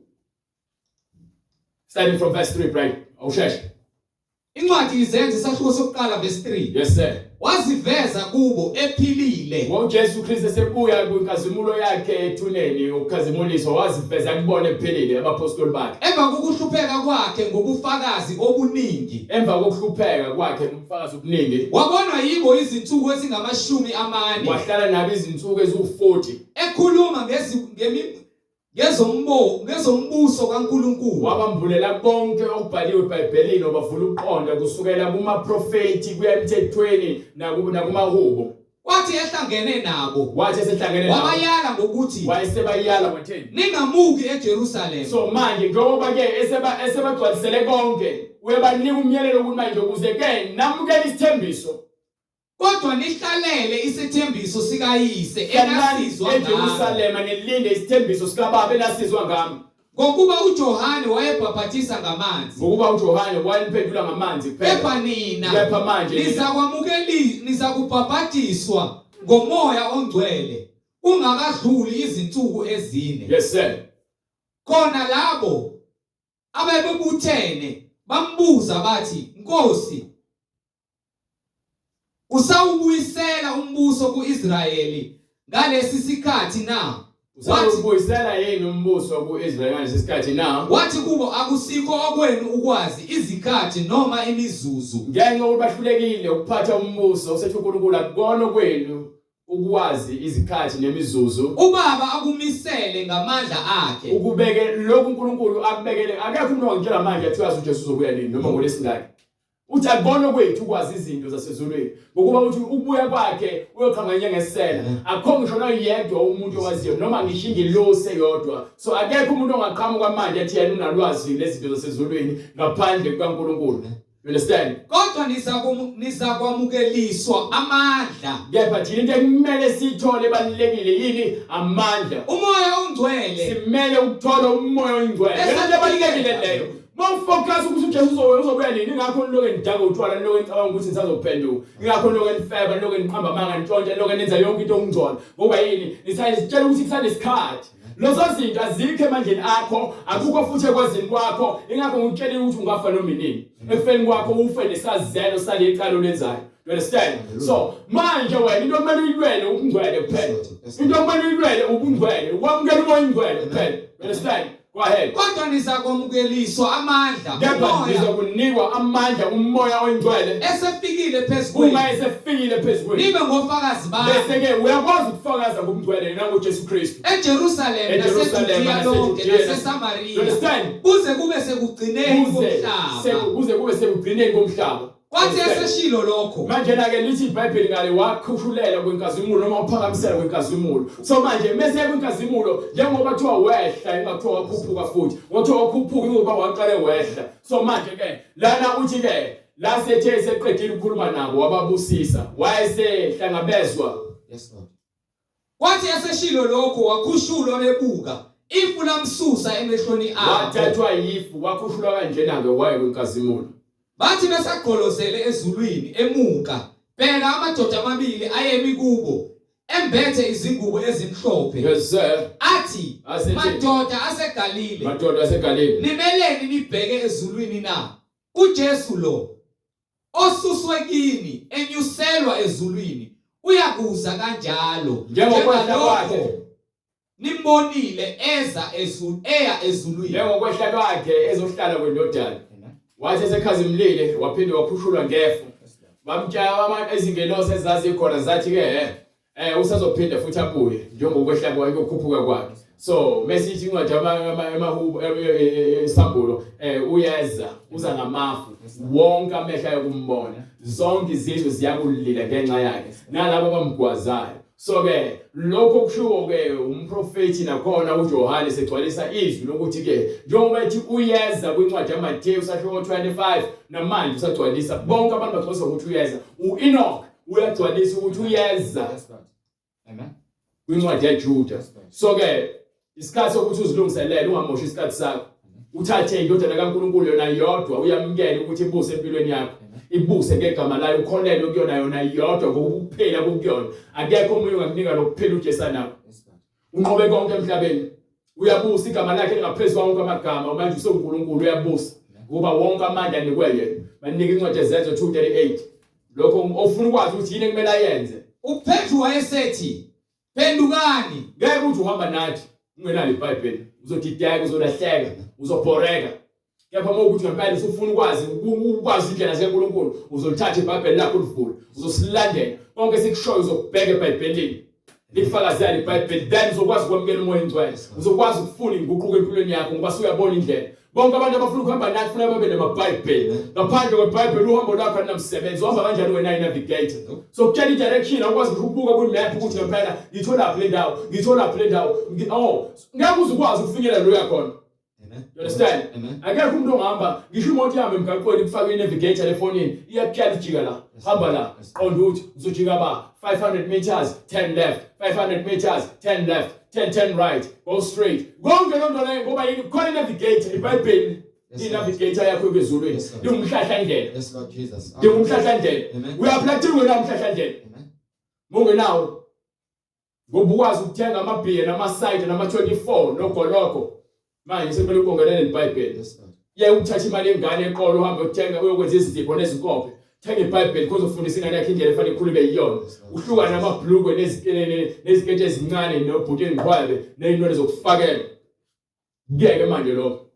Starting from verse 3, right? Awusheshe. Incwadi izenzo isahluko sokuqala verse 3. Yes sir. Waziveza kubo ephilile. NgoJesu Kristu esebuya kwinkazimulo yakhe ethuneni ukukhazimuliswa waziveza kubona ephilile abapostoli bakhe. Emva kokuhlupheka kwakhe ngobufakazi obuningi. Emva kokuhlupheka kwakhe ngobufakazi obuningi. Wabonwa yibo izinsuku ezingamashumi amane. Wahlala nabo izinsuku eziwu-40. Ekhuluma ngezi ngemi ngezombo ngezombuso kaNkuluNkulu. Wabambulela konke okubhaliwe eBhayibhelini wabavula ukuqonda kusukela kumaprofethi kuya emthethweni nakumahubo. Kwathi ehlangene nabo Wathi esehlangene nabo wabayala ngokuthi wayesebayala watheni? ningamuki eJerusalema. So manje njengoba ke eseba esebagcwalisele konke uyabanika umyalelo ukuthi manje ukuze ke namukele isithembiso Kodwa nihlalele isithembiso sikayise enasizwa ngami. eJerusalema nilinde isithembiso sikababa enasizwa ngami. Ngokuba uJohane wayebhaphathisa ngamanzi. Ngokuba uJohane wayeniphendula ngamanzi kuphela. Kepha nina Kepha manje nina- nizakwamukeli nizakubhabhadiswa ngomoya ongcwele kungakadluli izinsuku ezine. Yes sir. Khona labo ababebuthene bambuza bathi, Nkosi, usawubuyisela umbuso kuIsrayeli ngalesi sikhathi na? Wathi Usawubuyisela yini umbuso kuIsrayeli ngalesi sikhathi na? wathi kubo akusikho okwenu ukwazi izikhathi noma imizuzu Ngenxa yokuthi bahlulekile ukuphatha umbuso usethi uNkulunkulu akukona kwenu ukwazi izikhathi nemizuzu ubaba akumisele ngamandla akhe ukubeke lokhu uNkulunkulu akubekele akekho umuntu ongitshela manje athi uyazi uJesu uzobuya nini noma ngolesingaki. Uthi akubona kwethu ukwazi izinto zasezulwini ngokuba uthi ukubuya kwakhe uyoqhamuka njengesela. Akukho ngisho noyedwa umuntu owaziyo noma ngisho ingilosi eyodwa. So akekho umuntu ongaqhamuka manje athi yena unalwazi lezinto zasezulwini ngaphandle kukaNkulunkulu. You understand? Kodwa nizakwamukeliswa amandla. Kepha thina into ekumele siyithole ebalulekile yini? Amandla. Umoya ongcwele. Simele ukuthola umoya oyingcwele. Yona into ebalulekile leyo. Mawufocus ukuthi uJesu uzobuya uzobuya nini ingakho niloke nidaka utshwala niloke nicabanga ukuthi nisazophenduka. Ingakho niloke nifeba niloke niqamba amanga nitshontsha niloke nenza yonke into okungcola. Ngoba yini? Nisayizitshela ukuthi kusanesikhathi. Lezo zinto azikho emandleni akho, akukho futhi ekwazini kwakho. Ingakho ngikutshelile ukuthi ungafa noma inini. Ekufeni kwakho ufe nesazelo salecala olenzayo. You understand? So manje wena into okumele uyilwele ubungcwele kuphela. Into okumele uyilwele ubungcwele, ukwamukela umoya oyingcwele kuphela. You understand? Go ahead. Kodwa nizakomukeliswa amandla Kepha umoya nizokunikwa amandla umoya oyingcwele esefikile phezu kwenu uma esefikile phezu kwenu. nibe ngofakazi bami Bese ke uyakwazi ukufakaza ngobungcwele nangoJesu Kristu. eJerusalema eJerusalema, naseJudiya lonke naseJudiya, naseSamariya You understand? kuze kube sekugcineni Kuze komhlaba. kuze kube sekugcineni komhlaba. Kwathi eseshilo lokho manje na ke lithi iBhayibheli ngale wakhushulela kwenkazimulo noma waphakamisela kwenkazimulo so manje mese kwenkazimulo njengoba kuthiwa wehla ingakuthiwa wakhuphuka futhi ngothiwa wakhuphuka ingoba waqale wehla so manje ke lana uthi ke la sethe seqedile ukukhuluma nabo wababusisa wayesehlangabezwa Yes Lord. Kwathi eseshilo lokho wakhushulwa bebuka, ifu lamsusa emehlweni abo. Wathathwa yifu wakhushulwa kanjena-ke waye kwinkazimulo. Bathi besagqolozele ezulwini emuka, bheka amadoda amabili ayemi kubo, embethe izingubo ezimhlophe. Yes sir. Athi, Asethi, madoda aseGalile, madoda aseGalile, nimeleni nibheke ezulwini na? UJesu lo osuswe kini enyuselwa ezulwini uyakuza kanjalo Njengokwehla kwakhe. nimbonile eza ezulu eya ezulwini Njengokwehla kwakhe ezohlala kwendodana. Wathi esekhazimulile waphinde wakhushulwa ngefu. Bamtshaya abantu izingelosi ezazikhona zathi ke eh eh usazophinda futhi abuye njengokwehla kwakhe ukukhuphuka kwakhe. So mesithi incwadi emahubo esambulo uyeza uza ngamafu wonke amehlo ayokumbona zonke izizwe ziyakulila ngenxa yakhe nalabo abamgwazayo. So ke lokho kushiwo ke umprofethi nakhona uJohane segcwalisa izwi lokuthi ke njengoba ethi uyeza kwincwadi yaMathewu sahluko 25 namanje usagcwalisa bonke abantu bagcwalisa ukuthi uyeza uEnoch uyagcwalisa ukuthi uyeza Amen. Kwincwadi yaJuda. So ke isikhathi sokuthi uzilungiselele ungamoshi isikhathi sakho. Uthathe indodana kaNkuluNkulu yona yodwa uyamukele ukuthi ibuse empilweni yakho. Ibuse ngegama layo ukholelwe kuyona yona yodwa ngoba ukuphila kukuyona. Akekho omunye ongakunika lokuphila uJesu anakho. Unqobe konke emhlabeni. Uyabusa igama lakhe lingaphezu kwawo wonke amagama manje usewuNkulunkulu uyabusa ngoba wonke amandla anikwe yena. Banika incwadi yeZenzo 2:38. Lokho ofuna ukwazi ukuthi yini ekumele ayenze. UPetru wayesethi, Phendukani. Ngeke uthi uhamba nathi ungenalo iBhayibheli. Uzodideka, uzolahleka, uzobhoreka. Kepha uma ukuthi ngempela usufuna ukwazi ukwazi indlela zikaNkulunkulu, uzolithatha iBhayibheli lakho ulivule, uzosilandela. Konke esikushoyo uzokubheka eBhayibhelini. Likufakazela iBhayibheli, then uzokwazi ukwamukela uMoya oNgcwele. Uzokwazi ukufuna inguquko empilweni yakho ngoba usuyabona indlela. Bonke abantu abafuna ukuhamba nathi funa babe namaBhayibheli. Ngaphandle kweBhayibheli uhambo lwakho alunamsebenzi. Uhamba kanjani wena i-navigator? So kutshela i-direction awukwazi ukubuka kwi-map ukuthi ngempela ngitholaphi le ndawo, ngitholaphi le ndawo. Oh, ngeke uze ukwazi ukufinyelela lo yakhona. Amen. You understand? Amen. Akekho umuntu ongahamba ngisho imoto ihambe emgaqweni kufakwe i-navigator lefonini iyakutshela ujika la hamba la qonda ukuthi uzojika ba 500 meters 10 left 500 meters 10 left 10 10 right go straight konke loo nto leyo ngoba yini khona i-navigator ibhayibheli Yes, Lord. i-navigator yakho ezulwini Yes, Lord. lingumhlahlandlela Yes, Lord Jesus. lingumhlahlandlela Amen. uyaphila ungenawo umhlahlandlela Amen. mungenawo ngoba ukwazi ukuthenga amabhiya namasayidi nama-24 nogologo manje sekumele ukongelele libhayibheli Yes, Lord. yeke ukuthatha imali yengane eqolo uhambe uyothenga uyokwenza izipho nezinkophe thenga ibhayibheli khoze ufundisa ingane yakho indlela efanele ikhule ibe yiyona uhlukane amabhlukwe neziketi ezincane nobhuti engiqhwabe ney'nwele zokufakela Ngeke manje lokho.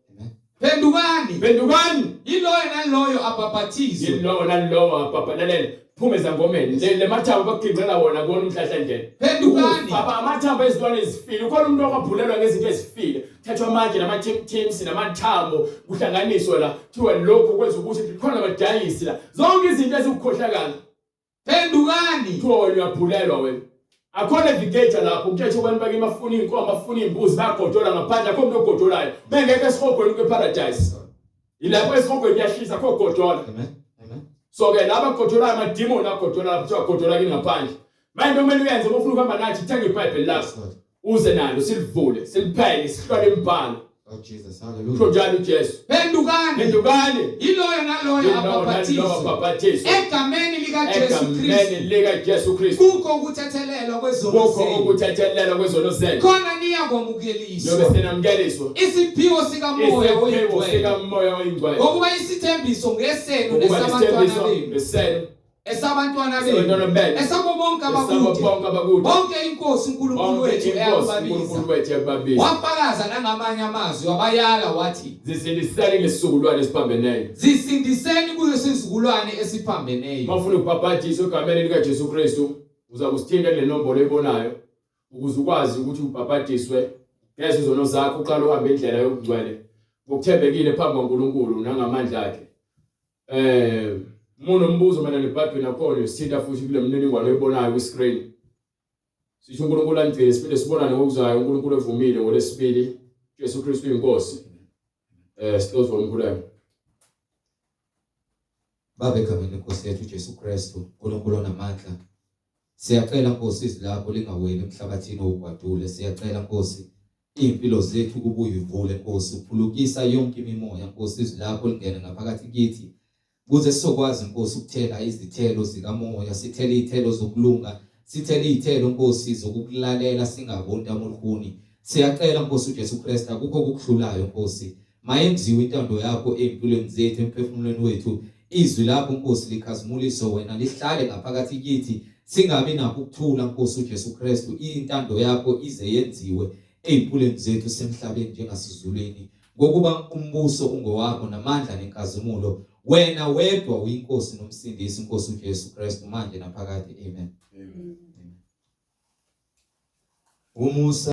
Phendukani. Phendukani. Yiloyo naloyo abhabhathizwe. Yilowo nalowo abhabhalalela. Phuma ezangomeni. Le mathambo bakugingqela wona kuwona umhlahlandlela. Phendukani. Baba amathambo ezilwane ezifile. Ukhona umuntu okwabhulelwa ngezinto ezifile. Thathwa amatshe nama-tim-tims namathambo kuhlanganiswe la. Kuthiwa lokhu kwenza ukuthi khona abadayisi la. Zonke izinto ezikukhohlakala. Phendukani. Kuthiwa wena uyabhulelwa wena. Akho navigator lapho kuthethe abantu bakini bafuna iy'nkomo bafuna iy'mbuzi bayagodola ngaphandle akho muntu ogodolayo. Bengekho esihogweni kwe-paradise. Yilapho esihogweni kuyashisa akho godola. Amen. Amen. So ke laba godolayo amadimoni agodola lapho kuthiwa godola kini ngaphandle. Manje into okumele uyenze uma ufuna ukuhamba nathi thenga iBhayibheli lakho. Lord. Uze nalo silivule, siliphenye, sihlole imibhalo. Oh Jesus. Kusho Hallelujah. njalo uJesu. Phendukani. Phendukani. Yiloyo naloyo Yilowo nalowo abhaphathizwe abhaphathizwe. egameni likaJesu Egameni Kristu likaJesu Kristu. kukho ukuthethelelwa kwezono Kukho zenu. ukuthethelelwa kwezono zenu. Khona Niyobe niyakwamukeliswa senamukeliswa isiphiwo sikaMoya isiphiwo oyiNgcwele. sikaMoya oyiNgcwele. Ngokuba isithembiso ngesenu Ngokuba nesabantwana isithembiso benu. esenu Esabantwana esabantwana benu. benu. Esabo bonke esabo abakude. bonke abakude. Bonke inkosi uNkulunkulu Bonke wethu inkosi eyakubabiza. uNkulunkulu wethu eyakubabiza. Wafakaza nangamanye amazwi wabayala wathi Zisindiseni kulesizukulwane esiphambeneyo. zisindiseni kulesizukulwane esiphambeneyo. Uma ufuna ukubhabhadiswa egameni likaJesu Kristu, uza kusithinta kule nombolo oyibonayo ukuze ukwazi ukuthi ubhabhadiswe ngeze izono zakho uqale uhambe indlela yobungcwele ngokuthembekile phambi kwaNkulunkulu nangamandla akhe. Eh, uma unombuzo mayelana neBhayibheli nakhona usithinta futhi kule mininingwane oyibonayo kwi-screen. Sisho uNkulunkulu anigcine siphinde sibonane ngokuzayo uNkulunkulu evumile ngolesibili. Jesu Kristu inkosi. Eh, sicela umkhuleko. Baba egameni lenkosi yethu Jesu Kristu, uNkulunkulu onamandla. Siyacela Nkosi izwi lakho lingaweli emhlabathini owugwadule. Siyacela Nkosi impilo zethu kubuye ivule Nkosi, uphulukisa yonke imimoya Nkosi, izwi lakho lingene ngaphakathi kithi kuze sizokwazi Nkosi ukuthela izithelo zikamoya, sithele izithelo zokulunga, sithele izithelo Nkosi zokukulalela singaboni ntamolukhuni. Siyacela Nkosi uJesu Kristu akukho okukuhlulayo Nkosi. Mayenziwe intando yakho ezimpilweni zethu, emphefumulweni wethu. Izwi lakho Nkosi likhazimuliso wena lihlale ngaphakathi kithi, singabi nakho ukuthula Nkosi uJesu Kristu. Intando yakho ize yenziwe ezimpilweni zethu semhlabeni njengasezulwini, ngokuba umbuso ungowakho namandla nenkazimulo. Wena wedwa uyinkosi nomsindisi Nkosi uJesu Kristu manje naphakade. Amen. Amen. Umusa